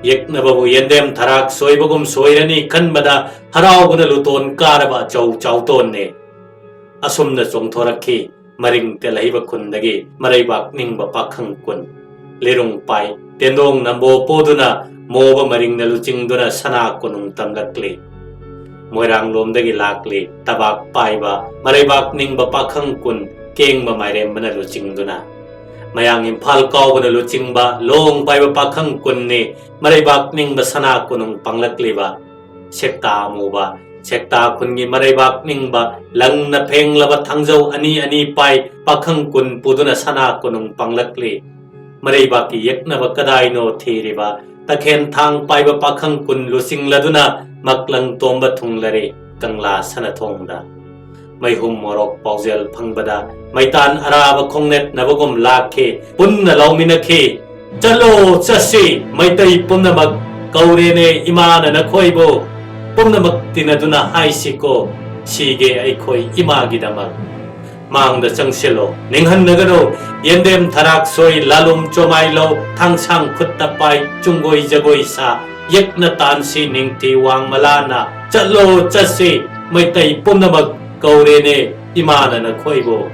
ꯌꯦꯛꯅꯕꯕꯨ ꯌꯦꯟꯗꯦꯝ ꯊꯔꯥꯛ ꯁꯣꯏꯕꯒꯨꯝ ꯁꯣꯏꯔꯅꯤ ꯈꯟꯕꯗ ꯍꯔꯥꯎꯕꯅ ꯂꯨꯇꯣꯟ ꯀꯥꯔꯕ ꯑꯆꯧ ꯆꯥꯎꯇꯣꯟꯅꯦ꯫ ꯑꯁꯨꯝꯅ ꯆꯣꯡꯊꯣꯔꯛꯈꯤ ꯃꯔꯤꯡ ꯇꯦꯜꯍꯩꯕ ꯈꯨꯟꯗꯒꯤ ꯃꯔꯩꯕꯥꯛ ꯅꯤꯡꯕ ꯄꯥꯈꯪ ꯀꯨꯟ꯫ ꯂꯤꯔꯨꯡ ꯄꯥꯏ ꯇꯦꯟꯗꯣꯡ ꯅꯝꯕꯣ ꯄꯣꯗꯨꯅ ꯃꯣꯕ ꯃꯔꯤꯡꯅ ꯂꯨꯆꯤꯡꯗꯨꯅ ꯁꯅꯥ ꯀꯣꯅꯨꯡ ꯇꯝꯂꯛꯂꯤ꯫ ꯃꯣꯏꯔꯥꯡꯂꯣꯝꯗꯒꯤ ꯂꯥꯛꯂꯤ ꯇꯕꯥꯛ ꯄꯥꯏꯕ ꯃꯔꯩꯕꯥꯛ ꯅꯤꯡꯕ ꯄꯥꯈꯪ ꯀꯨꯟ ꯀꯦꯡꯕ ꯃꯥꯏꯔꯦꯝꯕꯅ ꯂꯨꯆꯤꯡꯗꯨꯅ꯫ ꯃꯌꯥꯡ ꯏꯝꯐꯥꯜ ꯀꯥꯎꯕꯅ ꯂꯨꯆꯤꯡꯕ ꯂꯣꯡ ꯄꯥꯏꯕ ꯄꯥꯈꯪ ꯀꯨꯟꯅꯤ ꯃꯔꯩꯕꯥꯛ ꯅꯤꯡꯕ ꯁꯅꯥ ꯀꯣꯅꯨꯡ ꯄꯥꯡꯂꯛꯂꯤꯕ꯫ ꯁꯦꯛꯇꯥ ꯑꯃꯨꯕ ꯁꯦꯛꯇꯥ ꯈꯨꯟꯒꯤ ꯃꯔꯩꯕꯥꯛ ꯅꯤꯡꯕ ꯂꯪꯅ ꯐꯦꯡꯂꯕ ꯊꯥꯡꯖꯧ ꯑꯅꯤ ꯑꯅꯤ ꯄꯥꯏ ꯄꯥꯈꯪ ꯀꯨꯟ ꯄꯨꯗꯨꯅ ꯁꯅꯥ ꯀꯣꯅꯨꯡ ꯄꯥꯡꯂꯛꯂꯤ꯫ ꯃꯔꯩꯕꯥꯛꯀꯤ ꯌꯦꯛꯅꯕ ꯀꯗꯥꯏꯅꯣ ꯊꯤꯔꯤꯕ ꯇꯈꯦꯟ ꯊꯥꯡ ꯄꯥꯏꯕ ꯄꯥꯈꯪ ꯀꯨꯟ ꯂꯨꯆꯤꯡꯂꯗꯨꯅ ꯃꯛꯂꯪ ꯇꯣꯝꯕ ꯊꯨꯡꯂꯔꯦ ꯀꯪꯂꯥ ꯁꯅꯊꯣꯡꯗ꯫ ꯃꯩꯍꯨꯝ ꯃꯣꯔꯣꯛ ꯄꯥꯎꯖꯦꯜ ꯐꯪꯕꯗ ꯃꯩꯇꯥꯟ ꯑꯔꯥꯕ ꯈꯣꯡꯅꯦꯠꯅꯕꯒꯨꯝ ꯂꯥꯛꯈꯤ꯫ ꯄꯨꯟꯅ ꯂꯥꯎꯃꯤꯟꯅꯈꯤ, "ꯆꯠꯂꯣ, ꯆꯠꯁꯤ, ꯃꯩꯇꯩ ꯄꯨꯝꯅꯃꯛ ꯀꯧꯔꯦꯅꯦ ꯏꯃꯥꯅ ꯅꯈꯣꯏꯕꯨ꯫ ꯄꯨꯝꯅꯃꯛ ꯇꯤꯟꯅꯗꯨꯅ ꯍꯥꯏꯁꯤꯀꯣ, ꯁꯤꯒꯦ ꯑꯩꯈꯣꯏ ꯏꯃꯥꯒꯤꯗꯃꯛ"꯫ ꯃꯥꯡꯗ ꯆꯪꯁꯤꯜꯂꯣ, ꯅꯤꯡꯍꯟꯅꯒꯅꯨ꯫ ꯌꯦꯟꯗꯦꯝ ꯊꯔꯥꯛ ꯁꯣꯏ, ꯂꯥꯂꯨꯝ ꯆꯣꯃꯥꯏ ꯂꯧ, ꯊꯥꯡꯁꯥꯡ ꯈꯨꯠꯇ ꯄꯥꯏ, ꯆꯨꯡꯒꯣꯏ ꯖꯒꯣꯏ ꯁꯥ, ꯌꯦꯛꯅ ꯇꯥꯟꯁꯤ ꯅꯤꯡꯊꯤ ꯋꯥꯡ ꯃꯂꯥꯅ꯫ ꯆꯠꯂꯣ, ꯆꯠꯁꯤ, ꯃꯩꯇꯩ ꯄꯨꯝꯅꯃꯛ ꯀꯧꯔꯦꯅꯦ ꯏꯃꯥꯅ ꯅꯈꯣꯏꯕꯨ꯫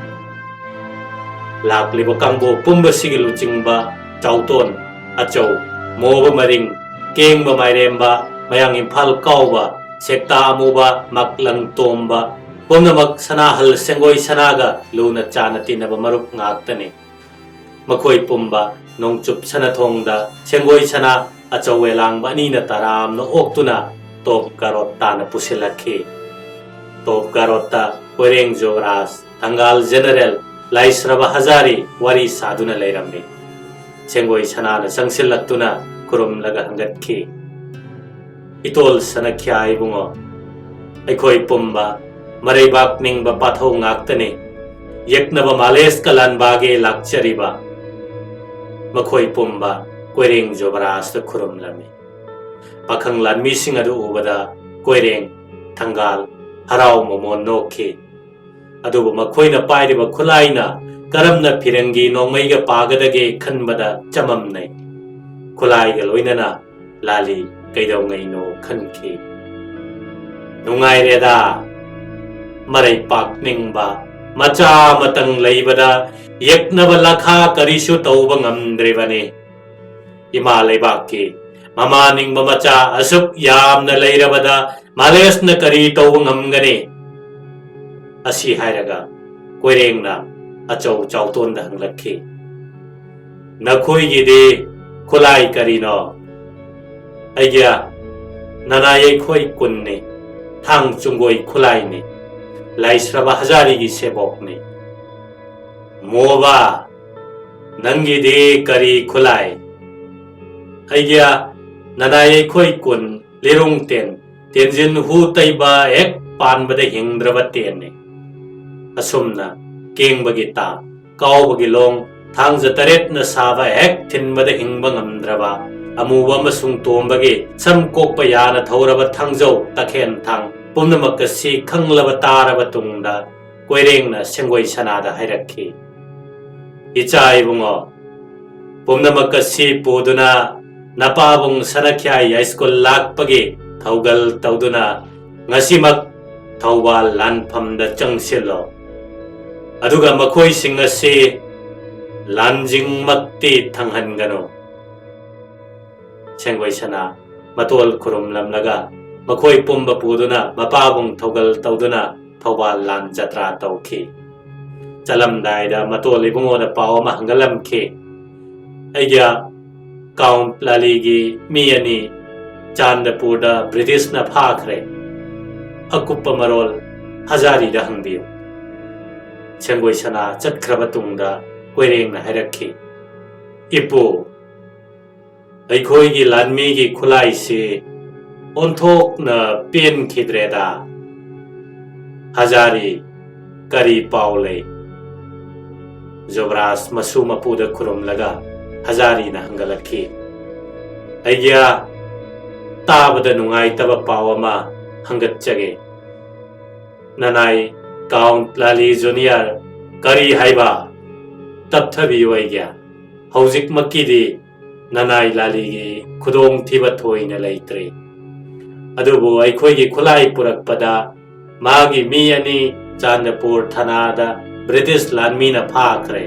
ꯂꯥꯛꯂꯤꯕ ꯀꯥꯡꯕꯨ ꯄꯨꯝꯕꯁꯤꯒꯤ ꯂꯨꯆꯤꯡꯕ ꯆꯥꯎꯇꯣꯟ, ꯑꯆꯧ, ꯃꯣꯕ ꯃꯔꯤꯡ, ꯀꯦꯡꯕ ꯃꯥꯏꯔꯦꯝꯕ, ꯃꯌꯥꯡ ꯏꯝꯐꯥꯜ ꯀꯥꯎꯕ, ꯁꯦꯛꯇꯥ ꯑꯃꯨꯕ, ꯃꯛꯂꯪ ꯇꯣꯝꯕ, ꯄꯨꯝꯅꯃꯛ ꯁꯅꯥꯍꯜ ꯁꯦꯡꯒꯣꯏ ꯁꯅꯥꯒ ꯂꯨꯅ ꯆꯥꯟꯅ ꯇꯤꯟꯅꯕ ꯃꯔꯨꯞ ꯉꯥꯛꯇꯅꯤ꯫ ꯃꯈꯣꯏ ꯄꯨꯝꯕ ꯅꯣꯡꯆꯨꯞ ꯁꯅꯊꯣꯡꯗ ꯁꯦꯡꯒꯣꯏ ꯁꯅꯥ ꯑꯆꯧ ꯑꯦꯂꯥꯡꯕ ꯑꯅꯤꯅ ꯇꯔꯥꯝꯅ ꯑꯣꯛꯇꯨꯅ ꯇꯣꯞ ꯒꯥꯔꯣꯠ ꯇꯥꯅ ꯄꯨꯁꯤꯜꯂꯛꯈꯤ꯫ ꯇꯣꯞ ꯒꯥꯔꯣꯠꯇ ꯀꯣꯏꯔꯦꯡ ꯖꯣꯒꯔꯥꯖ, ꯊꯪꯒꯥꯜ ꯖꯦꯅꯔꯦꯜ, ꯂꯥꯏꯁ꯭ꯔꯕ ꯍꯖꯥꯔꯤ ꯋꯥꯔꯤ ꯁꯥꯗꯨꯅ ꯂꯩꯔꯝꯃꯤ꯫ ꯁꯦꯡꯒꯣꯏ ꯁꯅꯥꯅ ꯆꯪꯁꯤꯜꯂꯛꯇꯨꯅ ꯈꯨꯔꯨꯝꯂꯒ ꯍꯪꯒꯠꯈꯤ, "ꯏꯇꯣꯜ ꯁꯅꯈ꯭ꯌꯥ ꯏꯕꯨꯡꯉꯣ, ꯑꯩꯈꯣꯏ ꯄꯨꯝꯕ ꯃꯔꯩꯕꯥꯛ ꯅꯤꯡꯕ ꯄꯥꯊꯧ ꯉꯥꯛꯇꯅꯤ꯫ ꯌꯦꯛꯅꯕ ꯃꯥꯂꯦꯁ ꯀꯂꯥꯟꯕꯥꯒꯦ ꯂꯥꯛꯆꯔꯤꯕ꯫" ꯃꯈꯣꯏ ꯄꯨꯝꯕ ꯀꯣꯏꯔꯦꯡ ꯖꯣꯕꯔꯥꯖꯇ ꯈꯨꯔꯨꯝꯂꯝꯃꯤ꯫ ꯄꯥꯈꯪ ꯂꯥꯟꯃꯤꯁꯤꯡ ꯑꯗꯨ ꯎꯕꯗ ꯀꯣꯏꯔꯦꯡ, ꯊꯪꯒꯥꯜ, ꯍꯔꯥꯎ ꯃꯃꯣꯟ ꯅꯣꯛꯈꯤ꯫ ꯑꯗꯨꯕꯨ ꯃꯈꯣꯏꯅ ꯄꯥꯏꯔꯤꯕ ꯈꯨꯠꯂꯥꯏꯅ ꯀꯔꯝꯅ ꯐꯤꯔꯪꯒꯤ ꯅꯣꯡꯃꯩꯒ ꯄꯥꯒꯗꯒꯦ ꯈꯟꯕꯗ ꯆꯃꯝꯅꯩ꯫ ꯈꯨꯠꯂꯥꯏꯒ ꯂꯣꯏꯅꯅ ꯂꯥꯂꯤ ꯀꯩꯗꯧꯉꯩꯅꯣ ꯈꯟꯈꯤ꯫ "ꯅꯨꯡꯉꯥꯏꯔꯦꯗ, ꯃꯔꯩ ꯄꯥꯛꯅꯤꯡꯕ ꯃꯆꯥ ꯑꯃꯇꯪ ꯂꯩꯕꯗ ꯌꯦꯛꯅꯕ ꯂꯥꯈꯥ ꯀꯔꯤꯁꯨ ꯇꯧꯕ ꯉꯝꯗ꯭ꯔꯤꯕꯅꯤ꯫ ꯏꯃꯥ ꯂꯩꯕꯥꯛꯀꯤ ꯃꯃꯥ ꯅꯤꯡꯕ ꯃꯆꯥ ꯑꯁꯨꯛ ꯌꯥꯝꯅ ꯂꯩꯔꯕꯗ ꯃꯥꯂꯦꯁꯅ ꯀꯔꯤ ꯇꯧꯕ ꯉꯝꯒꯅꯤ?" ꯑꯁꯤ ꯍꯥꯏꯔꯒ ꯀꯣꯏꯔꯦꯡꯅ ꯑꯆꯧ ꯆꯥꯎꯇꯣꯟꯗ ꯍꯪꯂꯛꯈꯤ, "ꯅꯈꯣꯏꯒꯤꯗꯤ ꯈꯨꯠꯂꯥꯏ ꯀꯔꯤꯅꯣ?" "ꯑꯩꯒꯤ ꯅꯅꯥ ꯌꯩꯈꯣꯏ ꯀꯨꯟꯅꯤ, ꯊꯥꯡ ꯆꯨꯡꯒꯣꯏ ꯈꯨꯠꯂꯥꯏꯅꯤ, ꯂꯥꯏꯁ꯭ꯔꯕ ꯍꯖꯥꯔꯤꯒꯤ ꯁꯦꯕꯣꯛꯅꯤ꯫" "ꯃꯣꯕ, ꯅꯪꯒꯤꯗꯤ ꯀꯔꯤ ꯈꯨꯠꯂꯥꯏ?" "ꯑꯩꯒꯤ ꯅꯅꯥ ꯌꯩꯈꯣꯏ ꯀꯨꯟ, ꯂꯤꯔꯨꯡ ꯇꯦꯟ, ꯇꯦꯟꯖꯤꯟ ꯍꯨ ꯇꯩꯕ ꯍꯦꯛ ꯄꯥꯟꯕꯗ ꯍꯤꯡꯗ꯭ꯔꯕ ꯇꯦꯟꯅꯤ꯫ ꯑꯁꯨꯝꯅ ꯀꯦꯡꯕꯒꯤ ꯇꯥ, ꯀꯥꯎꯕꯒꯤ ꯂꯣꯡ, ꯊꯥꯡꯖ ꯇꯔꯦꯠꯅ ꯁꯥꯕ ꯍꯦꯛ ꯊꯤꯟꯕꯗ ꯍꯤꯡꯕ ꯉꯝꯗ꯭ꯔꯕ, ꯑꯃꯨꯕ ꯑꯃꯁꯨꯡ ꯇꯣꯝꯕꯒꯤ ꯁꯝ ꯀꯣꯛꯄ ꯌꯥꯅ ꯊꯧꯔꯕ ꯊꯥꯡꯖꯧ, ꯇꯈꯦꯟ ꯊꯥꯡ ꯄꯨꯝꯅꯃꯛ ꯑꯁꯤ ꯈꯪꯂꯕ ꯇꯥꯔꯕ ꯇꯨꯡꯗ ꯀꯣꯏꯔꯦꯡꯅ ꯁꯦꯡꯒꯣꯏ ꯁꯅꯥꯗ ꯍꯥꯏꯔꯛꯈꯤ, "ꯏꯆꯥ ꯏꯕꯨꯡꯉꯣ, ꯄꯨꯝꯅꯃꯛ ꯑꯁꯤ ꯄꯨꯗꯨꯅ ꯅꯄꯥꯕꯨꯡ ꯁꯅꯈ꯭ꯌꯥꯏ ꯌꯥꯏꯁ꯭ꯀꯨꯜ ꯂꯥꯛꯄꯒꯤ ꯊꯧꯒꯜ ꯇꯧꯗꯨꯅ ꯉꯁꯤꯃꯛ ꯊꯧꯕꯥꯜ ꯂꯥꯟꯐꯝꯗ ꯆꯪꯁꯤꯜꯂꯣ꯫ ꯑꯗꯨꯒ ꯃꯈꯣꯏꯁꯤꯡ ꯑꯁꯤ ꯂꯥꯟꯖꯤꯡꯃꯛꯇꯤ ꯊꯪꯍꯟꯒꯅꯨ꯫" ꯁꯦꯡꯒꯣꯏ ꯁꯅꯥ ꯃꯇꯣꯜ ꯈꯨꯔꯨꯝꯂꯝꯂꯒ ꯃꯈꯣꯏ ꯄꯨꯝꯕ ꯄꯨꯗꯨꯅ ꯃꯄꯥꯕꯨꯡ ꯊꯧꯒꯜ ꯇꯧꯗꯨꯅ ꯊꯧꯕꯥꯜ ꯂꯥꯟ ꯖꯇ꯭ꯔꯥ ꯇꯧꯈꯤ꯫ ꯆꯠꯂꯝꯗꯥꯏꯗ ꯃꯇꯣꯜ ꯏꯕꯨꯡꯉꯣꯗ ꯄꯥꯎ ꯑꯃ ꯍꯪꯒꯠꯂꯝꯈꯤ, "ꯑꯩꯒꯤ ꯀꯥꯎꯟꯠ ꯂꯥꯂꯤꯒꯤ ꯃꯤ ꯑꯅꯤ ꯆꯥꯟꯗꯄꯨꯔꯗ ꯕ꯭ꯔꯤꯇꯤꯁꯅ ꯐꯥꯈ꯭ꯔꯦ꯫ ꯑꯀꯨꯞꯄ ꯃꯔꯣꯜ ꯍꯖꯥꯔꯤꯗ ꯍꯪꯕꯤꯌꯨ꯫" ꯁꯦꯡꯒꯣꯏ ꯁꯅꯥ ꯆꯠꯈ꯭ꯔꯕ ꯇꯨꯡꯗ ꯀꯣꯏꯔꯦꯡꯅ ꯍꯥꯏꯔꯛꯈꯤ, ꯏꯄꯨ, ꯑꯩꯈꯣꯏꯒꯤ ꯂꯥꯟꯃꯤꯒꯤ ꯈꯨꯠꯂꯥꯏꯁꯤ ꯑꯣꯟꯊꯣꯛꯅ ꯄꯦꯟꯈꯤꯗ꯭ꯔꯦꯗ꯫ ꯍꯖꯥꯔꯤ, ꯀꯔꯤ ꯄꯥꯎ ꯂꯩ? ꯖꯨꯕꯔꯥꯖ ꯃꯁꯨ ꯃꯄꯨꯗ ꯈꯨꯔꯨꯝꯂꯒ ꯍꯖꯥꯔꯤꯅ ꯍꯪꯒꯠꯂꯛꯈꯤ꯫ ꯑꯩꯒ꯭ꯌꯥ, ꯇꯥꯕꯗ ꯅꯨꯡꯉꯥꯏꯇꯕ ꯄꯥꯎ ꯑꯃ ꯍꯪꯒꯠꯆꯒꯦ꯫ ꯅꯅꯥꯏ ꯀꯥꯎꯟꯠ ꯂꯥꯂꯤ ꯖꯨꯅꯤꯌꯔ꯫ ꯀꯔꯤ ꯍꯥꯏꯕ? ꯇꯞꯊꯕꯤꯌꯨ ꯑꯩꯒ꯭ꯌꯥ꯫ ꯍꯧꯖꯤꯛꯃꯛꯀꯤꯗꯤ ꯅꯅꯥꯏ ꯂꯥꯂꯤꯒꯤ ꯈꯨꯗꯣꯡꯊꯤꯕ ꯊꯣꯏꯅ ꯂꯩꯇ꯭ꯔꯤ꯫ ꯑꯗꯨꯕꯨ ꯑꯩꯈꯣꯏꯒꯤ ꯈꯨꯠꯂꯥꯏ ꯄꯨꯔꯛꯄꯗ ꯃꯥꯒꯤ ꯃꯤ ꯑꯅꯤ ꯆꯥꯟꯗꯄꯨꯔ ꯊꯅꯥꯗ ꯕ꯭ꯔꯤꯇꯤꯁ ꯂꯥꯟꯃꯤꯅ ꯐꯥꯈ꯭ꯔꯦ꯫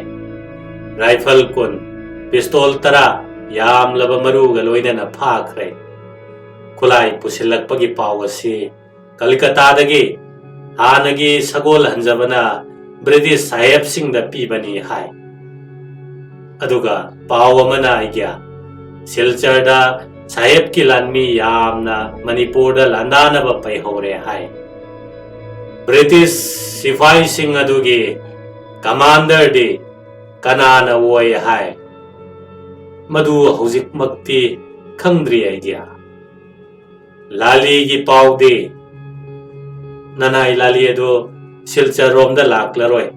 ꯔꯥꯏꯐꯜ ꯀꯨꯟ, ꯄꯤꯁꯇꯣꯜ ꯇꯔꯥ, ꯌꯥꯝꯂꯕ ꯃꯔꯨꯒ ꯂꯣꯏꯅꯅ ꯐꯥꯈ꯭ꯔꯦ꯫ ꯈꯨꯠꯂꯥꯏ ꯄꯨꯁꯤꯜꯂꯛꯄꯒꯤ ꯄꯥꯎ ꯑꯁꯤ ꯀꯂꯤꯀꯇꯥꯗꯒꯤ ꯍꯥꯟꯅꯒꯤ ꯁꯒꯣꯜ ꯍꯟꯖꯕꯅ ꯕ꯭ꯔꯤꯇꯤꯁ ꯁꯥꯍꯦꯕꯁꯤꯡꯗ ꯄꯤꯕꯅꯤ ꯍꯥꯏ꯫ ꯑꯗꯨꯒ ꯄꯥꯎ ꯑꯃꯅ ꯑꯩꯒ꯭ꯌꯥ, ꯁꯤꯜꯆꯔꯗ ꯁꯥꯍꯦꯕꯀꯤ ꯂꯥꯟꯃꯤ ꯌꯥꯝꯅ ꯃꯅꯤꯄꯨꯔꯗ ꯂꯥꯟꯗꯥꯅꯕ ꯄꯩꯍꯧꯔꯦ ꯍꯥꯏ꯫ ꯕ꯭ꯔꯤꯇꯤꯁ ꯁꯤꯐꯥꯏꯁꯤꯡ ꯑꯗꯨꯒꯤ ꯀꯃꯥꯟꯗꯔꯗꯤ ꯀꯅꯥꯅ ꯑꯣꯏ ꯍꯥꯏ? ꯃꯗꯨ ꯍꯧꯖꯤꯛꯃꯛꯇꯤ ꯈꯪꯗ꯭ꯔꯤ ꯑꯩꯒ꯭ꯌꯥ꯫ ꯂꯥꯂꯤꯒꯤ ꯄꯥꯎꯗꯤ? ꯅꯅꯥꯏ ꯂꯥꯂꯤ ꯑꯗꯨ ꯁꯤꯜꯆꯔꯔꯣꯝꯗ ꯂꯥꯛꯂꯔꯣꯏ꯫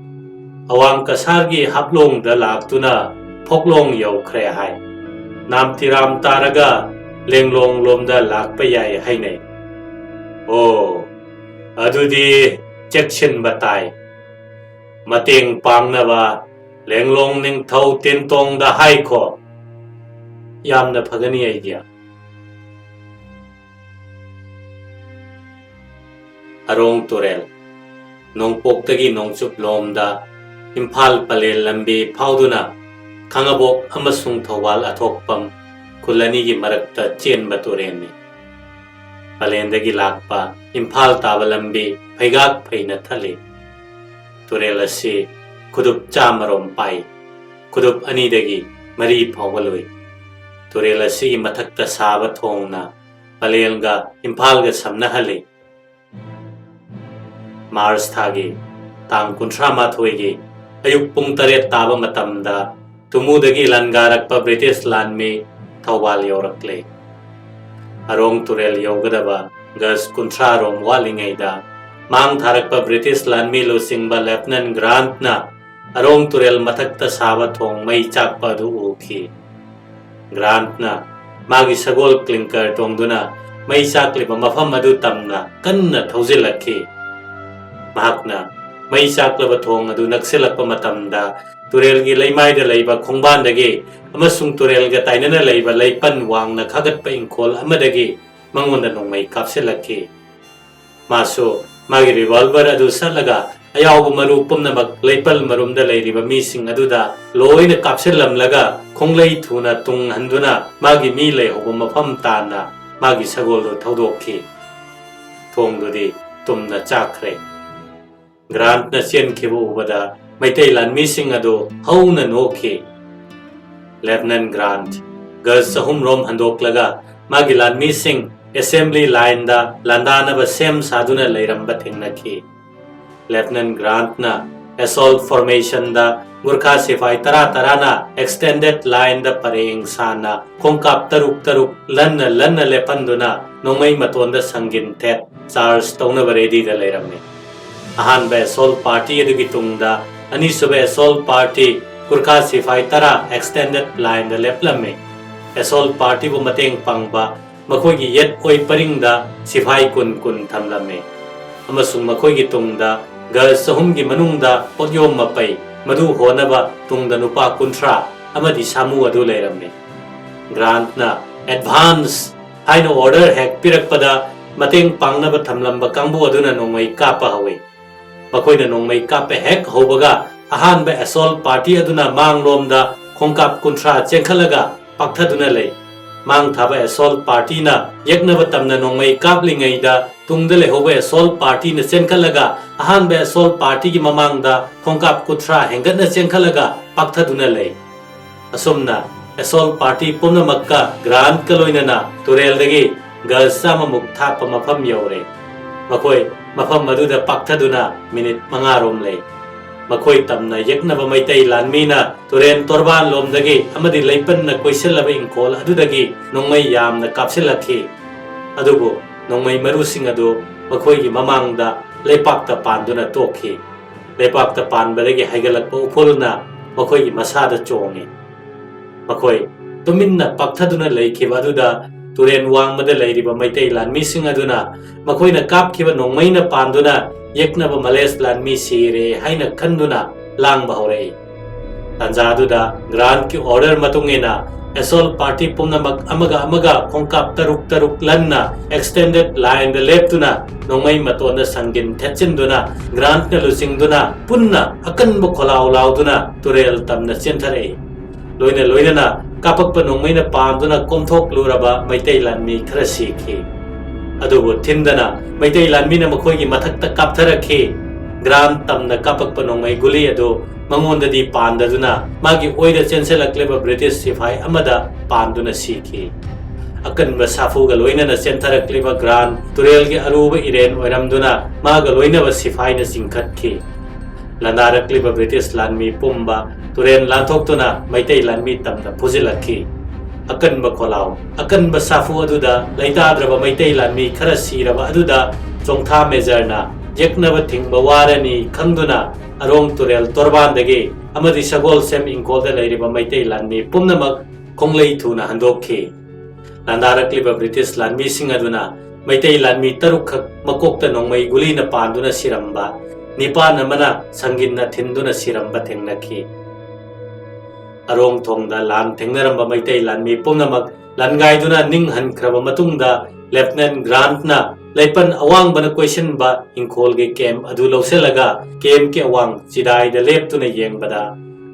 ꯑꯋꯥꯡ ꯀꯁꯥꯔꯒꯤ ꯍꯥꯞꯂꯣꯡꯗ ꯂꯥꯛꯇꯨꯅ ꯐꯣꯛꯂꯣꯡ ꯌꯧꯈ꯭ꯔꯦ ꯍꯥꯏ꯫ ꯅꯥꯝꯇꯤꯔꯥꯝ ꯇꯥꯔꯒ ꯂꯦꯡꯂꯣꯡ ꯂꯣꯝꯗ ꯂꯥꯛꯄ ꯌꯥꯏ ꯍꯥꯏꯅꯩ꯫ ꯑꯣ, ꯑꯗꯨꯗꯤ ꯆꯦꯛꯁꯤꯟꯕ ꯇꯥꯏ꯫ ꯃꯇꯦꯡ ꯄꯥꯡꯅꯕ ꯂꯦꯡꯂꯣꯡ ꯅꯤꯡꯊꯧ ꯇꯦꯟꯇꯣꯡꯗ ꯍꯥꯏꯈꯣ꯫ ꯌꯥꯝꯅ ꯐꯒꯅꯤ ꯑꯩꯒ꯭ꯌꯥ꯫ ꯑꯔꯣꯡ ꯇꯨꯔꯦꯜ, ꯅꯣꯡꯄꯣꯛꯇꯒꯤ ꯅꯣꯡꯆꯨꯞ ꯂꯣꯝꯗ ꯏꯝꯐꯥꯜ ꯄꯂꯦꯜ ꯂꯝꯕꯤ ꯐꯥꯎꯗꯨꯅ ꯈꯥꯉꯕꯣꯛ ꯑꯃꯁꯨꯡ ꯊꯧꯕꯥꯜ ꯑꯊꯣꯛꯄꯝ ꯈꯨꯜ ꯑꯅꯤꯒꯤ ꯃꯔꯛꯇ ꯆꯦꯟꯕ ꯇꯨꯔꯦꯜꯅꯤ꯫ ꯄꯂꯦꯜꯗꯒꯤ ꯂꯥꯛꯄ ꯏꯝꯐꯥꯜ ꯇꯥꯕ ꯂꯝꯕꯤ ꯐꯩꯒꯥꯛ ꯐꯩꯅ ꯊꯜꯂꯤ꯫ ꯇꯨꯔꯦꯜ ꯑꯁꯤ ꯈꯨꯗꯨꯞ ꯆꯥꯝꯃꯔꯣꯝ ꯄꯥꯏ꯫ ꯈꯨꯗꯨꯞ ꯑꯅꯤꯗꯒꯤ ꯃꯔꯤ ꯐꯥꯎꯕ ꯂꯨꯏ꯫ ꯇꯨꯔꯦꯜ ꯑꯁꯤꯒꯤ ꯃꯊꯛꯇ ꯁꯥꯕ ꯊꯣꯡꯅ ꯄꯂꯦꯜꯒ ꯏꯝꯐꯥꯜꯒ ꯁꯝꯅꯍꯜꯂꯤ꯫ ꯃꯥꯔꯆ ꯊꯥꯒꯤ ꯇꯥꯡ ꯀꯨꯟꯊ꯭ꯔꯥ ꯃꯥꯊꯣꯏꯒꯤ ꯑꯌꯨꯛ ꯄꯨꯡ ꯇꯔꯦꯠ ꯇꯥꯕ ꯃꯇꯝꯗ ꯇꯨꯃꯨꯗꯒꯤ ꯂꯥꯟꯒꯥꯔꯛꯄ ꯕ꯭ꯔꯤꯇꯤꯁ ꯂꯥꯟꯃꯤ ꯊꯧꯕꯥꯜ ꯌꯧꯔꯛꯂꯦ꯫ ꯑꯔꯣꯡ ꯇꯨꯔꯦꯜ ꯌꯧꯒꯗꯕ ꯒꯖ ꯀꯨꯟꯊ꯭ꯔꯥ ꯔꯣꯝ ꯋꯥꯠꯂꯤꯉꯩꯗ ꯃꯥꯡ ꯊꯥꯔꯛꯄ ꯕ꯭ꯔꯤꯇꯤꯁ ꯂꯥꯟꯃꯤ ꯂꯨꯆꯤꯡꯕ ꯂꯦꯐꯇꯤꯅꯦꯟ ꯒ꯭ꯔꯥꯟꯠꯅ ꯑꯔꯣꯡ ꯇꯨꯔꯦꯜ ꯃꯊꯛꯇ ꯁꯥꯕ ꯊꯣꯡ ꯃꯩ ꯆꯥꯛꯄ ꯑꯗꯨ ꯎꯈꯤ꯫ ꯒ꯭ꯔꯥꯟꯠꯅ ꯃꯥꯒꯤ ꯁꯒꯣꯜ ꯀ꯭ꯂꯤꯡꯀꯔ ꯇꯣꯡꯗꯨꯅ ꯃꯩ ꯆꯥꯛꯂꯤꯕ ꯃꯐꯝ ꯑꯗꯨ ꯇꯝꯅ ꯀꯟꯅ ꯊꯧꯖꯤꯜꯂꯛꯈꯤ꯫ ꯃꯍꯥꯛꯅ ꯃꯩ ꯆꯥꯛꯂꯕ ꯊꯣꯡ ꯑꯗꯨ ꯅꯛꯁꯤꯜꯂꯛꯄ ꯃꯇꯝꯗ ꯇꯨꯔꯦꯜꯒꯤ ꯂꯩꯃꯥꯏꯗ ꯂꯩꯕ ꯈꯣꯡꯕꯥꯟꯗꯒꯤ ꯑꯃꯁꯨꯡ ꯇꯨꯔꯦꯜꯒ ꯇꯥꯏꯅꯅ ꯂꯩꯕ ꯂꯩꯄꯟ ꯋꯥꯡꯅ ꯈꯥꯒꯠꯄ ꯏꯪꯈꯣꯜ ꯑꯃꯗꯒꯤ ꯃꯉꯣꯟꯗ ꯅꯣꯡꯃꯩ ꯀꯥꯞꯁꯤꯜꯂꯛꯈꯤ꯫ ꯃꯥꯁꯨ ꯃꯥꯒꯤ ꯔꯤꯚꯣꯜꯚꯔ ꯑꯗꯨ ꯁꯠꯂꯒ ꯑꯌꯥꯎꯕ ꯃꯔꯨ ꯄꯨꯝꯅꯃꯛ ꯂꯩꯄꯜ ꯃꯔꯨꯝꯗ ꯂꯩꯔꯤꯕ ꯃꯤꯁꯤꯡ ꯑꯗꯨꯗ ꯂꯣꯏꯅ ꯀꯥꯞꯁꯤꯜꯂꯝꯂꯒ ꯈꯣꯡꯂꯩ ꯊꯨꯅ ꯇꯨꯡꯍꯟꯗꯨꯅ ꯃꯥꯒꯤ ꯃꯤ ꯂꯩꯍꯧꯕ ꯃꯐꯝ ꯇꯥꯟꯅ ꯃꯥꯒꯤ ꯁꯒꯣꯜꯗꯨ ꯊꯧꯗꯣꯛꯈꯤ꯫ ꯊꯣꯡꯗꯨꯗꯤ ꯇꯨꯝꯅ ꯆꯥꯛꯈ꯭ꯔꯦ꯫ ꯒ꯭ꯔꯥꯟꯠꯅ ꯆꯦꯟꯈꯤꯕ ꯎꯕꯗ ꯃꯩꯇꯩ ꯂꯥꯟꯃꯤꯁꯤꯡ ꯑꯗꯨ ꯍꯧꯅ ꯅꯣꯛꯈꯤ꯫ ꯂꯦꯐꯇꯤꯅꯦꯟ ꯒ꯭ꯔꯥꯟꯠ ꯒꯖ ꯆꯍꯨꯝ ꯔꯣꯝ ꯍꯟꯗꯣꯛꯂꯒ ꯃꯥꯒꯤ ꯂꯥꯟꯃꯤꯁꯤꯡ ꯑꯦꯁꯦꯝꯕ꯭ꯂꯤ ꯂꯥꯏꯟꯗ ꯂꯥꯟꯗꯥꯅꯕ ꯁꯦꯝ ꯁꯥꯗꯨꯅ ꯂꯩꯔꯝꯕ ꯊꯦꯡꯅꯈꯤ꯫ ꯂꯦꯐꯇꯤꯅꯦꯟ ꯒ꯭ꯔꯥꯟꯠꯅ ꯑꯦꯁꯣꯜꯠ ꯐꯣꯔꯃꯦꯁꯟꯗ ꯒꯨꯔꯈꯥ ꯁꯤꯐꯥꯏ ꯇꯔꯥ ꯇꯔꯥꯅ ꯑꯦꯛꯁꯇꯦꯟꯗꯦꯗ ꯂꯥꯏꯟꯗ ꯄꯔꯦꯡ ꯁꯥꯅ ꯈꯣꯡꯀꯥꯞ ꯇꯔꯨꯛ ꯇꯔꯨꯛ ꯂꯟꯅ ꯂꯟꯅ ꯂꯦꯞꯍꯟꯗꯨꯅ ꯅꯣꯡꯃꯩ ꯃꯇꯣꯟꯗ ꯁꯪꯒꯤꯟ ꯊꯦꯠ ꯆꯥꯔꯖ ꯇꯧꯅꯕ ꯔꯦꯗꯤꯗ ꯂꯩꯔꯝꯃꯤ꯫ ꯑꯍꯥꯟꯕ ꯑꯦꯁꯣꯜꯠ ꯄꯥꯔꯇꯤ ꯑꯗꯨꯒꯤ ꯇꯨꯡꯗ ꯑꯅꯤꯁꯨꯕ ꯑꯦꯁꯣꯜꯠ ꯄꯥꯔꯇꯤ ꯒꯨꯔꯈꯥ ꯁꯤꯐꯥꯏ ꯇꯔꯥ ꯑꯦꯛꯁꯇꯦꯟꯗꯦꯗ ꯂꯥꯏꯟꯗ ꯂꯦꯞꯂꯝꯃꯤ꯫ ꯑꯦꯁꯣꯜꯠ ꯄꯥꯔꯇꯤꯕꯨ ꯃꯇꯦꯡ ꯄꯥꯡꯕ ꯃꯈꯣꯏꯒꯤ ꯌꯦꯠ ꯑꯣꯏ ꯄꯔꯤꯡꯗ ꯁꯤꯐꯥꯏ ꯀꯨꯟ ꯀꯨꯟ ꯊꯝꯂꯝꯃꯤ ꯑꯃꯁꯨꯡ ꯃꯈꯣꯏꯒꯤ ꯇꯨꯡꯗ ꯒꯖ ꯆꯍꯨꯝꯒꯤ ꯃꯅꯨꯡꯗ ꯄꯣꯠꯌꯣꯝ ꯃꯄꯩ, ꯃꯗꯨ ꯍꯣꯅꯕ ꯇꯨꯡꯗ ꯅꯨꯄꯥ ꯀꯨꯟꯊ꯭ꯔꯥ ꯑꯃꯗꯤ ꯁꯥꯃꯨ ꯑꯗꯨ ꯂꯩꯔꯝꯃꯤ꯫ ꯒ꯭ꯔꯥꯟꯠꯅ "ꯑꯦꯗꯚꯥꯟꯁ" ꯍꯥꯏꯅ ꯑꯣꯔꯗꯔ ꯍꯦꯛ ꯄꯤꯔꯛꯄꯗ, ꯃꯇꯦꯡ ꯄꯥꯡꯅꯕ ꯊꯝꯂꯝꯕ ꯀꯥꯡꯕꯨ ꯑꯗꯨꯅ ꯅꯣꯡꯃꯩ ꯀꯥꯞꯄ ꯍꯧꯏ꯫ ꯃꯈꯣꯏꯅ ꯅꯣꯡꯃꯩ ꯀꯥꯞꯄ ꯍꯦꯛ ꯍꯧꯕꯒ, ꯑꯍꯥꯟꯕ ꯑꯦꯁꯣꯜꯠ ꯄꯥꯔꯇꯤ ꯑꯗꯨꯅ ꯃꯥꯡꯂꯣꯝꯗ ꯈꯣꯡꯀꯥꯞ ꯀꯨꯟꯊ꯭ꯔꯥ ꯆꯦꯟꯈꯠꯂꯒ ꯄꯥꯛꯊꯗꯨꯅ ꯂꯩ꯫ ꯃꯥꯡ ꯊꯥꯕ ꯑꯦꯁꯣꯜꯠ ꯄꯥꯔꯇꯤꯅ ꯌꯦꯛꯅꯕ ꯇꯝꯅ ꯅꯣꯡꯃꯩ ꯀꯥꯞꯂꯤꯉꯩꯗ, ꯇꯨꯡꯗ ꯂꯩꯍꯧꯕ ꯑꯦꯁꯣꯜꯠ ꯄꯥꯔꯇꯤꯅ ꯆꯦꯟꯈꯠꯂꯒ ꯑꯍꯥꯟꯕ ꯑꯦꯁꯣꯜꯠ ꯄꯥꯔꯇꯤꯒꯤ ꯃꯃꯥꯡꯗ ꯈꯣꯡꯀꯥꯞ ꯀꯨꯟꯊ꯭ꯔꯥ ꯍꯦꯟꯒꯠꯅ ꯆꯦꯟꯈꯠꯂꯒ ꯄꯥꯛꯊꯗꯨꯅ ꯂꯩ꯫ ꯑꯁꯨꯝꯅ ꯑꯦꯁꯣꯜꯠ ꯄꯥꯔꯇꯤ ꯄꯨꯝꯅꯃꯛꯀ ꯒ꯭ꯔꯥꯟꯠꯀ ꯂꯣꯏꯅꯅ ꯇꯨꯔꯦꯜꯗꯒꯤ ꯒꯖ ꯆꯥꯝꯃꯃꯨꯛ ꯊꯥꯞꯄ ꯃꯐꯝ ꯌꯧꯔꯦ꯫ ꯃꯈꯣꯏ ꯃꯐꯝ ꯑꯗꯨꯗ ꯄꯥꯛꯊꯗꯨꯅ ꯃꯤꯅꯤꯠ ꯃꯉꯥ ꯔꯣꯝ ꯂꯩ꯫ ꯃꯈꯣꯏ ꯇꯝꯅ ꯌꯦꯛꯅꯕ ꯃꯩꯇꯩ ꯂꯥꯟꯃꯤꯅ ꯇꯨꯔꯦꯟ ꯇꯣꯔꯕꯥꯟ ꯂꯣꯝꯗꯒꯤ ꯑꯃꯗꯤ ꯂꯩꯄꯟꯅ ꯀꯣꯏꯁꯤꯜꯂꯕ ꯏꯪꯈꯣꯜ ꯑꯗꯨꯗꯒꯤ ꯅꯣꯡꯃꯩ ꯌꯥꯝꯅ ꯀꯥꯞꯁꯤꯜꯂꯛꯈꯤ꯫ ꯑꯗꯨꯕꯨ ꯅꯣꯡꯃꯩ ꯃꯔꯨꯁꯤꯡ ꯑꯗꯨ ꯃꯈꯣꯏꯒꯤ ꯃꯃꯥꯡꯗ ꯂꯩꯄꯥꯛꯇ ꯄꯥꯟꯗꯨꯅ ꯇꯣꯛꯈꯤ꯫ ꯂꯩꯄꯥꯛꯇ ꯄꯥꯟꯕꯗꯒꯤ ꯍꯥꯏꯒꯠꯂꯛꯄ ꯎꯐꯨꯜꯅ ꯃꯈꯣꯏꯒꯤ ꯃꯁꯥꯗ ꯆꯣꯡꯉꯤ꯫ ꯃꯈꯣꯏ ꯇꯨꯃꯤꯟꯅ ꯄꯥꯛꯊꯗꯨꯅ ꯂꯩꯈꯤꯕ ꯑꯗꯨꯗ ꯇꯨꯔꯦꯟ ꯋꯥꯡꯃꯗ ꯂꯩꯔꯤꯕ ꯃꯩꯇꯩ ꯂꯥꯟꯃꯤꯁꯤꯡ ꯑꯗꯨꯅ ꯃꯈꯣꯏꯅ ꯀꯥꯞꯈꯤꯕ ꯅꯣꯡꯃꯩꯅ ꯄꯥꯟꯗꯨꯅ ꯌꯦꯛꯅꯕ ꯃꯂꯦꯁ ꯂꯥꯟꯃꯤ ꯁꯤꯔꯦ ꯍꯥꯏꯅ ꯈꯟꯗꯨꯅ ꯂꯥꯡꯕ ꯍꯧꯔꯛꯏ꯫ ꯇꯥꯟꯖꯥꯗꯨꯗ ꯒ꯭ꯔꯥꯟꯠꯀꯤ ꯑꯣꯔꯗꯔ ꯃꯇꯨꯡ ꯏꯟꯅ ꯑꯦꯁꯣꯜ ꯄꯥꯔꯇꯤ ꯄꯨꯝꯅꯃꯛ ꯑꯃꯒ ꯑꯃꯒ ꯈꯣꯡꯀꯥꯞ ꯇꯔꯨꯛ ꯇꯔꯨꯛ ꯂꯟꯅ ꯑꯦꯛꯁꯇꯦꯟꯗꯦꯗ ꯂꯥꯏꯟꯗ ꯂꯦꯞꯇꯨꯅ ꯅꯣꯡꯃꯩ ꯃꯇꯣꯟꯗ ꯁꯪꯒꯤꯟ ꯊꯦꯠꯆꯤꯟꯗꯨꯅ ꯒ꯭ꯔꯥꯟꯠꯅ ꯂꯨꯆꯤꯡꯗꯨꯅ ꯄꯨꯟꯅ ꯑꯀꯟꯕ ꯈꯣꯜꯂꯥꯎ ꯂꯥꯎꯗꯨꯅ ꯇꯨꯔꯦꯜ ꯇꯝꯅ ꯆꯦꯟꯊꯔꯛꯏ꯫ ꯂꯣꯏꯅ ꯂꯣꯏꯅꯅ ꯀꯥꯞꯄꯛꯄ ꯅꯣꯡꯃꯩꯅ ꯄꯥꯟꯗꯨꯅ ꯀꯣꯝꯊꯣꯛꯂꯨꯔꯕ ꯃꯩꯇꯩ ꯂꯥꯟꯃꯤ ꯈꯔ ꯁꯤꯈꯤ꯫ ꯑꯗꯨꯕꯨ ꯊꯤꯟꯗꯅ ꯃꯩꯇꯩ ꯂꯥꯟꯃꯤꯅ ꯃꯈꯣꯏꯒꯤ ꯃꯊꯛꯇ ꯀꯥꯞꯊꯔꯛꯈꯤ꯫ ꯒ꯭ꯔꯥꯟꯠ ꯇꯝꯅ ꯀꯥꯞꯄꯛꯄ ꯅꯣꯡꯃꯩ ꯒꯨꯂꯤ ꯑꯗꯨ ꯃꯉꯣꯟꯗꯗꯤ ꯄꯥꯟꯗꯗꯨꯅ ꯃꯥꯒꯤ ꯑꯣꯏꯗ ꯆꯦꯟꯁꯤꯜꯂꯛꯂꯤꯕ ꯕ꯭ꯔꯤꯇꯤꯁ ꯁꯤꯐꯥꯏ ꯑꯃꯗ ꯄꯥꯟꯗꯨꯅ ꯁꯤꯈꯤ꯫ ꯑꯀꯟꯕ ꯁꯥꯐꯨꯒ ꯂꯣꯏꯅꯅ ꯆꯦꯟꯊꯔꯛꯂꯤꯕ ꯒ꯭ꯔꯥꯟꯠ ꯇꯨꯔꯦꯜꯒꯤ ꯑꯔꯨꯕ ꯏꯔꯦꯟ ꯑꯣꯏꯔꯝꯗꯨꯅ ꯃꯥꯒ ꯂꯣꯏꯅꯕ ꯁꯤꯐꯥꯏꯅ ꯆꯤꯡꯈꯠꯈꯤ꯫ ꯂꯥꯟꯗꯥꯔꯛꯂꯤꯕ ꯕ꯭ꯔꯤꯇꯤꯁ ꯂꯥꯟꯃꯤ ꯄꯨꯝꯕ ꯇꯨꯔꯦꯟ ꯂꯥꯟꯊꯣꯛꯇꯨꯅ ꯃꯩꯇꯩ ꯂꯥꯟꯃꯤ ꯇꯝꯗ ꯐꯨꯖꯤꯜꯂꯛꯈꯤ꯫ ꯑꯀꯟꯕ ꯈꯣꯜꯂꯥꯎ, ꯑꯀꯟꯕ ꯁꯥꯐꯨ ꯑꯗꯨꯗ ꯂꯩꯇꯥꯗ꯭ꯔꯕ ꯃꯩꯇꯩ ꯂꯥꯟꯃꯤ ꯈꯔ ꯁꯤꯔꯕ ꯑꯗꯨꯗ ꯆꯣꯡꯊꯥ ꯃꯦꯖꯔꯅ ꯌꯦꯛꯅꯕ ꯊꯤꯡꯕ ꯋꯥꯔꯅꯤ ꯈꯪꯗꯨꯅ ꯑꯔꯣꯡ ꯇꯨꯔꯦꯜ ꯇꯣꯔꯕꯥꯟꯗꯒꯤ ꯑꯃꯗꯤ ꯁꯒꯣꯜꯁꯦꯝ ꯏꯪꯈꯣꯜꯗ ꯂꯩꯔꯤꯕ ꯃꯩꯇꯩ ꯂꯥꯟꯃꯤ ꯄꯨꯝꯅꯃꯛ ꯈꯣꯡꯂꯩ ꯊꯨꯅ ꯍꯟꯗꯣꯛꯈꯤ꯫ ꯂꯥꯟꯗꯥꯔꯛꯂꯤꯕ ꯕ꯭ꯔꯤꯇꯤꯁ ꯂꯥꯟꯃꯤꯁꯤꯡ ꯑꯗꯨꯅ ꯃꯩꯇꯩ ꯂꯥꯟꯃꯤ ꯇꯔꯨꯛꯈꯛ ꯃꯀꯣꯛꯇ ꯅꯣꯡꯃꯩ ꯒꯨꯂꯤꯅ ꯄꯥꯟꯗꯨꯅ ꯁꯤꯔꯝꯕ, ꯅꯤꯄꯥꯟ ꯑꯃꯅ ꯁꯪꯒꯤꯟꯅ ꯊꯤꯟꯗꯨꯅ ꯁꯤꯔꯝꯕ ꯊꯦꯡꯅꯈꯤ꯫ ꯑꯔꯣꯡ ꯊꯣꯡꯗ ꯂꯥꯟ ꯊꯦꯡꯅꯔꯝꯕ ꯃꯩꯇꯩ ꯂꯥꯟꯃꯤ ꯄꯨꯝꯅꯃꯛ ꯂꯥꯟꯒꯥꯏꯗꯨꯅ ꯅꯤꯡ ꯍꯟꯈ꯭ꯔꯕ ꯃꯇꯨꯡꯗ ꯂꯦꯐꯇꯤꯅꯦꯟ ꯒ꯭ꯔꯥꯟꯠꯅ ꯂꯩꯄꯟ ꯑꯋꯥꯡꯕꯅ ꯀꯣꯏꯁꯤꯟꯕ ꯏꯪꯈꯣꯜꯒꯤ ꯀꯦꯝꯞ ꯑꯗꯨ ꯂꯧꯁꯤꯜꯂꯒ ꯀꯦꯝꯞꯀꯤ ꯑꯋꯥꯡ ꯆꯤꯗꯥꯏꯗ ꯂꯦꯞꯇꯨꯅ ꯌꯦꯡꯕꯗ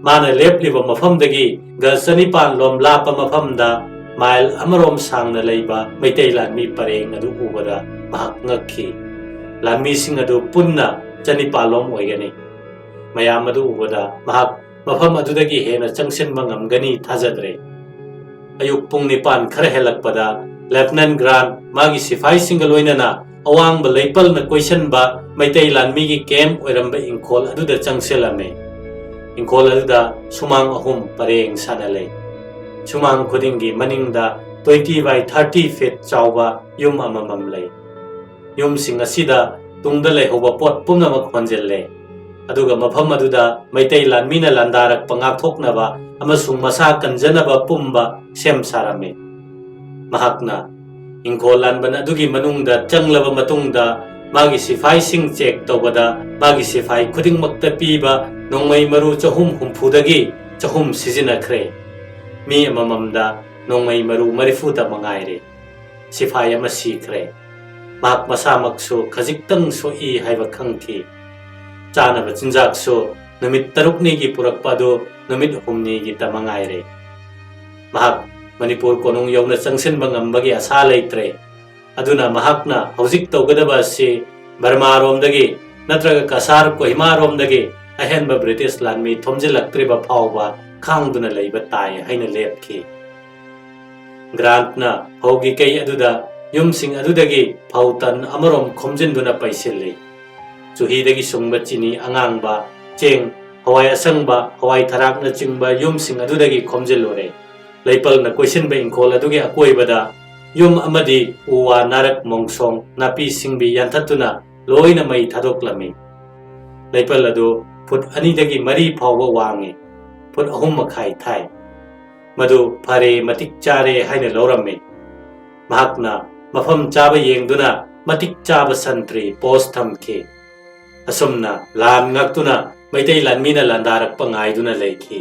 ꯃꯥꯅ ꯂꯦꯞꯂꯤꯕ ꯃꯐꯝꯗꯒꯤ ꯒꯖ ꯆꯅꯤꯄꯥꯟ ꯂꯣꯝ ꯂꯥꯞꯄ ꯃꯐꯝꯗ ꯃꯥꯏꯜ ꯑꯃꯔꯣꯝ ꯁꯥꯡꯅ ꯂꯩꯕ ꯃꯩꯇꯩ ꯂꯥꯟꯃꯤ ꯄꯔꯦꯡ ꯑꯗꯨ ꯎꯕꯗ ꯃꯍꯥꯛ ꯉꯛꯈꯤ꯫ ꯂꯥꯟꯃꯤꯁꯤꯡ ꯑꯗꯨ ꯄꯨꯟꯅ ꯆꯅꯤꯄꯥꯜ ꯂꯣꯝ ꯑꯣꯏꯒꯅꯤ꯫ ꯃꯌꯥꯝ ꯑꯗꯨ ꯎꯕꯗ ꯃꯍꯥꯛ ꯃꯐꯝ ꯑꯗꯨꯗꯒꯤ ꯍꯦꯟꯅ ꯆꯪꯁꯤꯟꯕ ꯉꯝꯒꯅꯤ ꯊꯥꯖꯗ꯭ꯔꯦ꯫ ꯑꯌꯨꯛ ꯄꯨꯡ ꯅꯤꯄꯥꯟ ꯈꯔ ꯍꯦꯜꯂꯛꯄꯗ ꯂꯦꯐꯇꯤꯅꯦꯟ ꯒ꯭ꯔꯥꯟꯠ ꯃꯥꯒꯤ ꯁꯤꯐꯥꯏꯁꯤꯡꯒ ꯂꯣꯏꯅꯅ ꯑꯋꯥꯡꯕ ꯂꯩꯄꯜꯅ ꯀꯣꯏꯁꯤꯟꯕ ꯃꯩꯇꯩ ꯂꯥꯟꯃꯤꯒꯤ ꯀꯦꯝꯞ ꯑꯣꯏꯔꯝꯕ ꯏꯪꯈꯣꯜ ꯑꯗꯨꯗ ꯆꯪꯁꯤꯜꯂꯝꯃꯤ꯫ ꯏꯪꯈꯣꯜ ꯑꯗꯨꯗ ꯁꯨꯃꯥꯡ ꯑꯍꯨꯝ ꯄꯔꯦꯡ ꯁꯥꯅ ꯂꯩ꯫ ꯁꯨꯃꯥꯡ ꯈꯨꯗꯤꯡꯒꯤ ꯃꯅꯤꯡꯗ twenty by thirty feet ꯆꯥꯎꯕ ꯌꯨꯝ ꯑꯃꯃꯝ ꯂꯩ꯫ ꯌꯨꯝꯁꯤꯡ ꯑꯁꯤꯗ ꯇꯨꯡꯗ ꯂꯩꯍꯧꯕ ꯄꯣꯠ ꯄꯨꯝꯅꯃꯛ ꯍꯣꯟꯖꯤꯜꯂꯦ꯫ ꯑꯗꯨꯒ ꯃꯐꯝ ꯑꯗꯨꯗ ꯃꯩꯇꯩ ꯂꯥꯟꯃꯤꯅ ꯂꯥꯟꯗꯥꯔꯛꯄ ꯉꯥꯛꯊꯣꯛꯅꯕ ꯑꯃꯁꯨꯡ ꯃꯁꯥ ꯀꯟꯖꯅꯕ ꯄꯨꯝꯕ ꯁꯦꯝ ꯁꯥꯔꯝꯃꯤ꯫ ꯃꯍꯥꯛꯅ ꯏꯪꯈꯣꯜ ꯂꯥꯟꯕꯟ ꯑꯗꯨꯒꯤ ꯃꯅꯨꯡꯗ ꯆꯪꯂꯕ ꯃꯇꯨꯡꯗ ꯃꯥꯒꯤ ꯁꯤꯐꯥꯏꯁꯤꯡ ꯆꯦꯛ ꯇꯧꯕꯗ ꯃꯥꯒꯤ ꯁꯤꯐꯥꯏ ꯈꯨꯗꯤꯡꯃꯛꯇ ꯄꯤꯕ ꯅꯣꯡꯃꯩ ꯃꯔꯨ ꯆꯍꯨꯝ ꯍꯨꯝꯐꯨꯗꯒꯤ ꯆꯍꯨꯝ ꯁꯤꯖꯤꯟꯅꯈ꯭ꯔꯦ꯫ ꯃꯤ ꯑꯃꯃꯝꯗ ꯅꯣꯡꯃꯩ ꯃꯔꯨ ꯃꯔꯤꯐꯨꯇ ꯃꯉꯥꯏꯔꯦ꯫ ꯁꯤꯐꯥꯏ ꯑꯃ ꯁꯤꯈ꯭ꯔꯦ꯫ ꯃꯍꯥꯛ ꯃꯁꯥꯃꯛꯁꯨ ꯈꯖꯤꯛꯇꯪ ꯁꯣꯛꯏ ꯍꯥꯏꯕ ꯈꯪꯈꯤ꯫ ꯆꯥꯅꯕ ꯆꯤꯟꯖꯥꯛꯁꯨ ꯅꯨꯃꯤꯠ ꯇꯔꯨꯛꯅꯤꯒꯤ ꯄꯨꯔꯛꯄ ꯑꯗꯨ ꯅꯨꯃꯤꯠ ꯍꯨꯝꯅꯤꯒꯤꯇ ꯃꯉꯥꯏꯔꯦ꯫ ꯃꯍꯥꯛ ꯃꯅꯤꯄꯨꯔ ꯀꯣꯅꯨꯡ ꯌꯧꯅ ꯆꯪꯁꯤꯟꯕ ꯉꯝꯕꯒꯤ ꯑꯁꯥ ꯂꯩꯇ꯭ꯔꯦ꯫ ꯑꯗꯨꯅ ꯃꯍꯥꯛꯅ ꯍꯧꯖꯤꯛ ꯇꯧꯒꯗꯕ ꯑꯁꯤ ꯕꯔꯃꯥꯔꯣꯝꯗꯒꯤ ꯅꯠꯇ꯭ꯔꯒ ꯀꯁꯥꯔ ꯀꯣꯍꯤꯃꯥꯔꯣꯝꯗꯒꯤ ꯑꯍꯦꯟꯕ ꯕ꯭ꯔꯤꯇꯤꯁ ꯂꯥꯟꯃꯤ ꯊꯣꯝꯖꯤꯜꯂꯛꯇ꯭ꯔꯤꯕ ꯐꯥꯎꯕ ꯈꯥꯡꯗꯨꯅ ꯂꯩꯕ ꯇꯥꯏ ꯍꯥꯏꯅ ꯂꯦꯞꯈꯤ꯫ ꯒ꯭ꯔꯥꯟꯠꯅ ꯐꯧꯒꯤ ꯀꯩ ꯑꯗꯨꯗ ꯌꯨꯝꯁꯤꯡ ꯑꯗꯨꯗꯒꯤ ꯐꯧ ꯇꯟ ꯑꯃꯔꯣꯝ ꯈꯣꯝꯖꯤꯟꯗꯨꯅ ꯄꯩꯁꯤꯜꯂꯤ꯫ ꯆꯨꯍꯤꯗꯒꯤ ꯁꯨꯡꯕ ꯆꯤꯅꯤ ꯑꯉꯥꯡꯕ, ꯆꯦꯡ, ꯍꯋꯥꯏ ꯑꯁꯪꯕ, ꯍꯋꯥꯏ ꯊꯔꯥꯛꯅꯆꯤꯡꯕ ꯌꯨꯝꯁꯤꯡ ꯑꯗꯨꯗꯒꯤ ꯈꯣꯝꯖꯤꯜꯂꯨꯔꯦ꯫ ꯂꯩꯄꯜꯅ ꯀꯣꯏꯁꯤꯟꯕ ꯏꯪꯈꯣꯜ ꯑꯗꯨꯒꯤ ꯑꯀꯣꯏꯕꯗ ꯌꯨꯝ ꯑꯃꯗꯤ ꯎ ꯋꯥ ꯅꯥꯔꯛ ꯃꯣꯡꯁꯣꯡ ꯅꯥꯄꯤ ꯁꯤꯡꯕꯤ ꯌꯥꯟꯊꯠꯇꯨꯅ ꯂꯣꯏꯅ ꯃꯩ ꯊꯥꯗꯣꯛꯂꯝꯃꯤ꯫ ꯂꯩꯄꯜ ꯑꯗꯨ ꯐꯨꯠ ꯑꯅꯤꯗꯒꯤ ꯃꯔꯤ ꯐꯥꯎꯕ ꯋꯥꯡꯉꯤ, ꯐꯨꯠ ꯑꯍꯨꯝ ꯃꯈꯥꯏ ꯊꯥꯏ꯫ ꯃꯗꯨ ꯐꯔꯦ, ꯃꯇꯤꯛ ꯆꯥꯔꯦ ꯍꯥꯏꯅ ꯂꯧꯔꯝꯃꯤ꯫ ꯃꯍꯥꯛꯅ ꯃꯐꯝ ꯆꯥꯕ ꯌꯦꯡꯗꯨꯅ ꯃꯇꯤꯛ ꯆꯥꯕ ꯁꯟꯇ꯭ꯔꯤ ꯄꯣꯁ ꯊꯝꯈꯤ꯫ ꯑꯁꯨꯝꯅ ꯂꯥꯟ ꯉꯥꯛꯇꯨꯅ ꯃꯩꯇꯩ ꯂꯥꯟꯃꯤꯅ ꯂꯥꯟꯗꯥꯔꯛꯄ ꯉꯥꯏꯗꯨꯅ ꯂꯩꯈꯤ꯫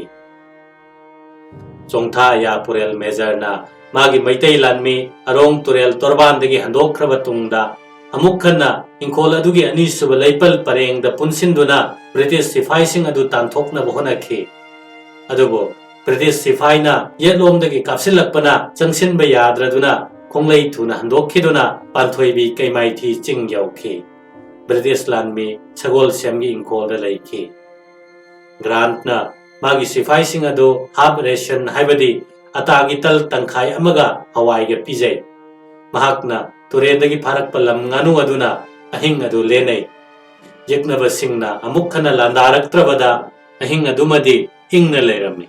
ꯆꯣꯡꯊꯥ ꯌꯥꯄꯨꯔꯦꯜ ꯃꯦꯖꯔꯅ ꯃꯥꯒꯤ ꯃꯩꯇꯩ ꯂꯥꯟꯃꯤ ꯑꯔꯣꯡ ꯇꯨꯔꯦꯜ ꯇꯣꯔꯕꯥꯟꯗꯒꯤ ꯍꯟꯗꯣꯛꯈ꯭ꯔꯕ ꯇꯨꯡꯗ, ꯑꯃꯨꯛ ꯍꯟꯅ ꯏꯪꯈꯣꯜ ꯑꯗꯨꯒꯤ ꯑꯅꯤꯁꯨꯕ ꯂꯩꯄꯜ ꯄꯔꯦꯡꯗ ꯄꯨꯟꯁꯤꯟꯗꯨꯅ ꯕ꯭ꯔꯤꯇꯤꯁ ꯁꯤꯐꯥꯏꯁꯤꯡ ꯑꯗꯨ ꯇꯥꯟꯊꯣꯛꯅꯕ ꯍꯣꯠꯅꯈꯤ꯫ ꯑꯗꯨꯕꯨ ꯕ꯭ꯔꯤꯇꯤꯁ ꯁꯤꯐꯥꯏꯅ ꯌꯦꯠꯂꯣꯝꯗꯒꯤ ꯀꯥꯞꯁꯤꯜꯂꯛꯄꯅ ꯆꯪꯁꯤꯟꯕ ꯌꯥꯗ꯭ꯔꯗꯨꯅ ꯈꯣꯡꯂꯩ ꯊꯨꯅ ꯍꯟꯗꯣꯛꯈꯤꯗꯨꯅ ꯄꯥꯟꯊꯣꯏꯕꯤ ꯀꯩꯃꯥꯏꯊꯤ ꯆꯤꯡ ꯌꯧꯈꯤ꯫ ꯕ꯭ꯔꯤꯇꯤꯁ ꯂꯥꯟꯃꯤ ꯁꯒꯣꯜꯁꯦꯝꯒꯤ ꯏꯪꯈꯣꯜꯗ ꯂꯩꯈꯤ꯫ ꯒ꯭ꯔꯥꯟꯠꯅ ꯃꯥꯒꯤ ꯁꯤꯐꯥꯏꯁꯤꯡ ꯑꯗꯨ ꯍꯥꯐ ꯔꯦꯁꯟ, ꯍꯥꯏꯕꯗꯤ ꯑꯇꯥꯒꯤ ꯇꯜ ꯇꯪꯈꯥꯏ ꯑꯃꯒ ꯍꯋꯥꯏꯒ ꯄꯤꯖꯩ꯫ ꯃꯍꯥꯛꯅ ꯇꯨꯔꯦꯟꯗꯒꯤ ꯐꯥꯔꯛꯄ ꯂꯝ ꯉꯥꯅꯨ ꯑꯗꯨꯅ ꯑꯍꯤꯡ ꯑꯗꯨ ꯂꯦꯟꯅꯩ꯫ ꯌꯦꯛꯅꯕꯁꯤꯡꯅ ꯑꯃꯨꯛ ꯍꯟꯅ ꯂꯥꯟꯗꯥꯔꯛꯇ꯭ꯔꯕꯗ ꯑꯍꯤꯡ ꯑꯗꯨꯃꯗꯤ ꯏꯪꯅ ꯂꯩꯔꯝꯃꯤ꯫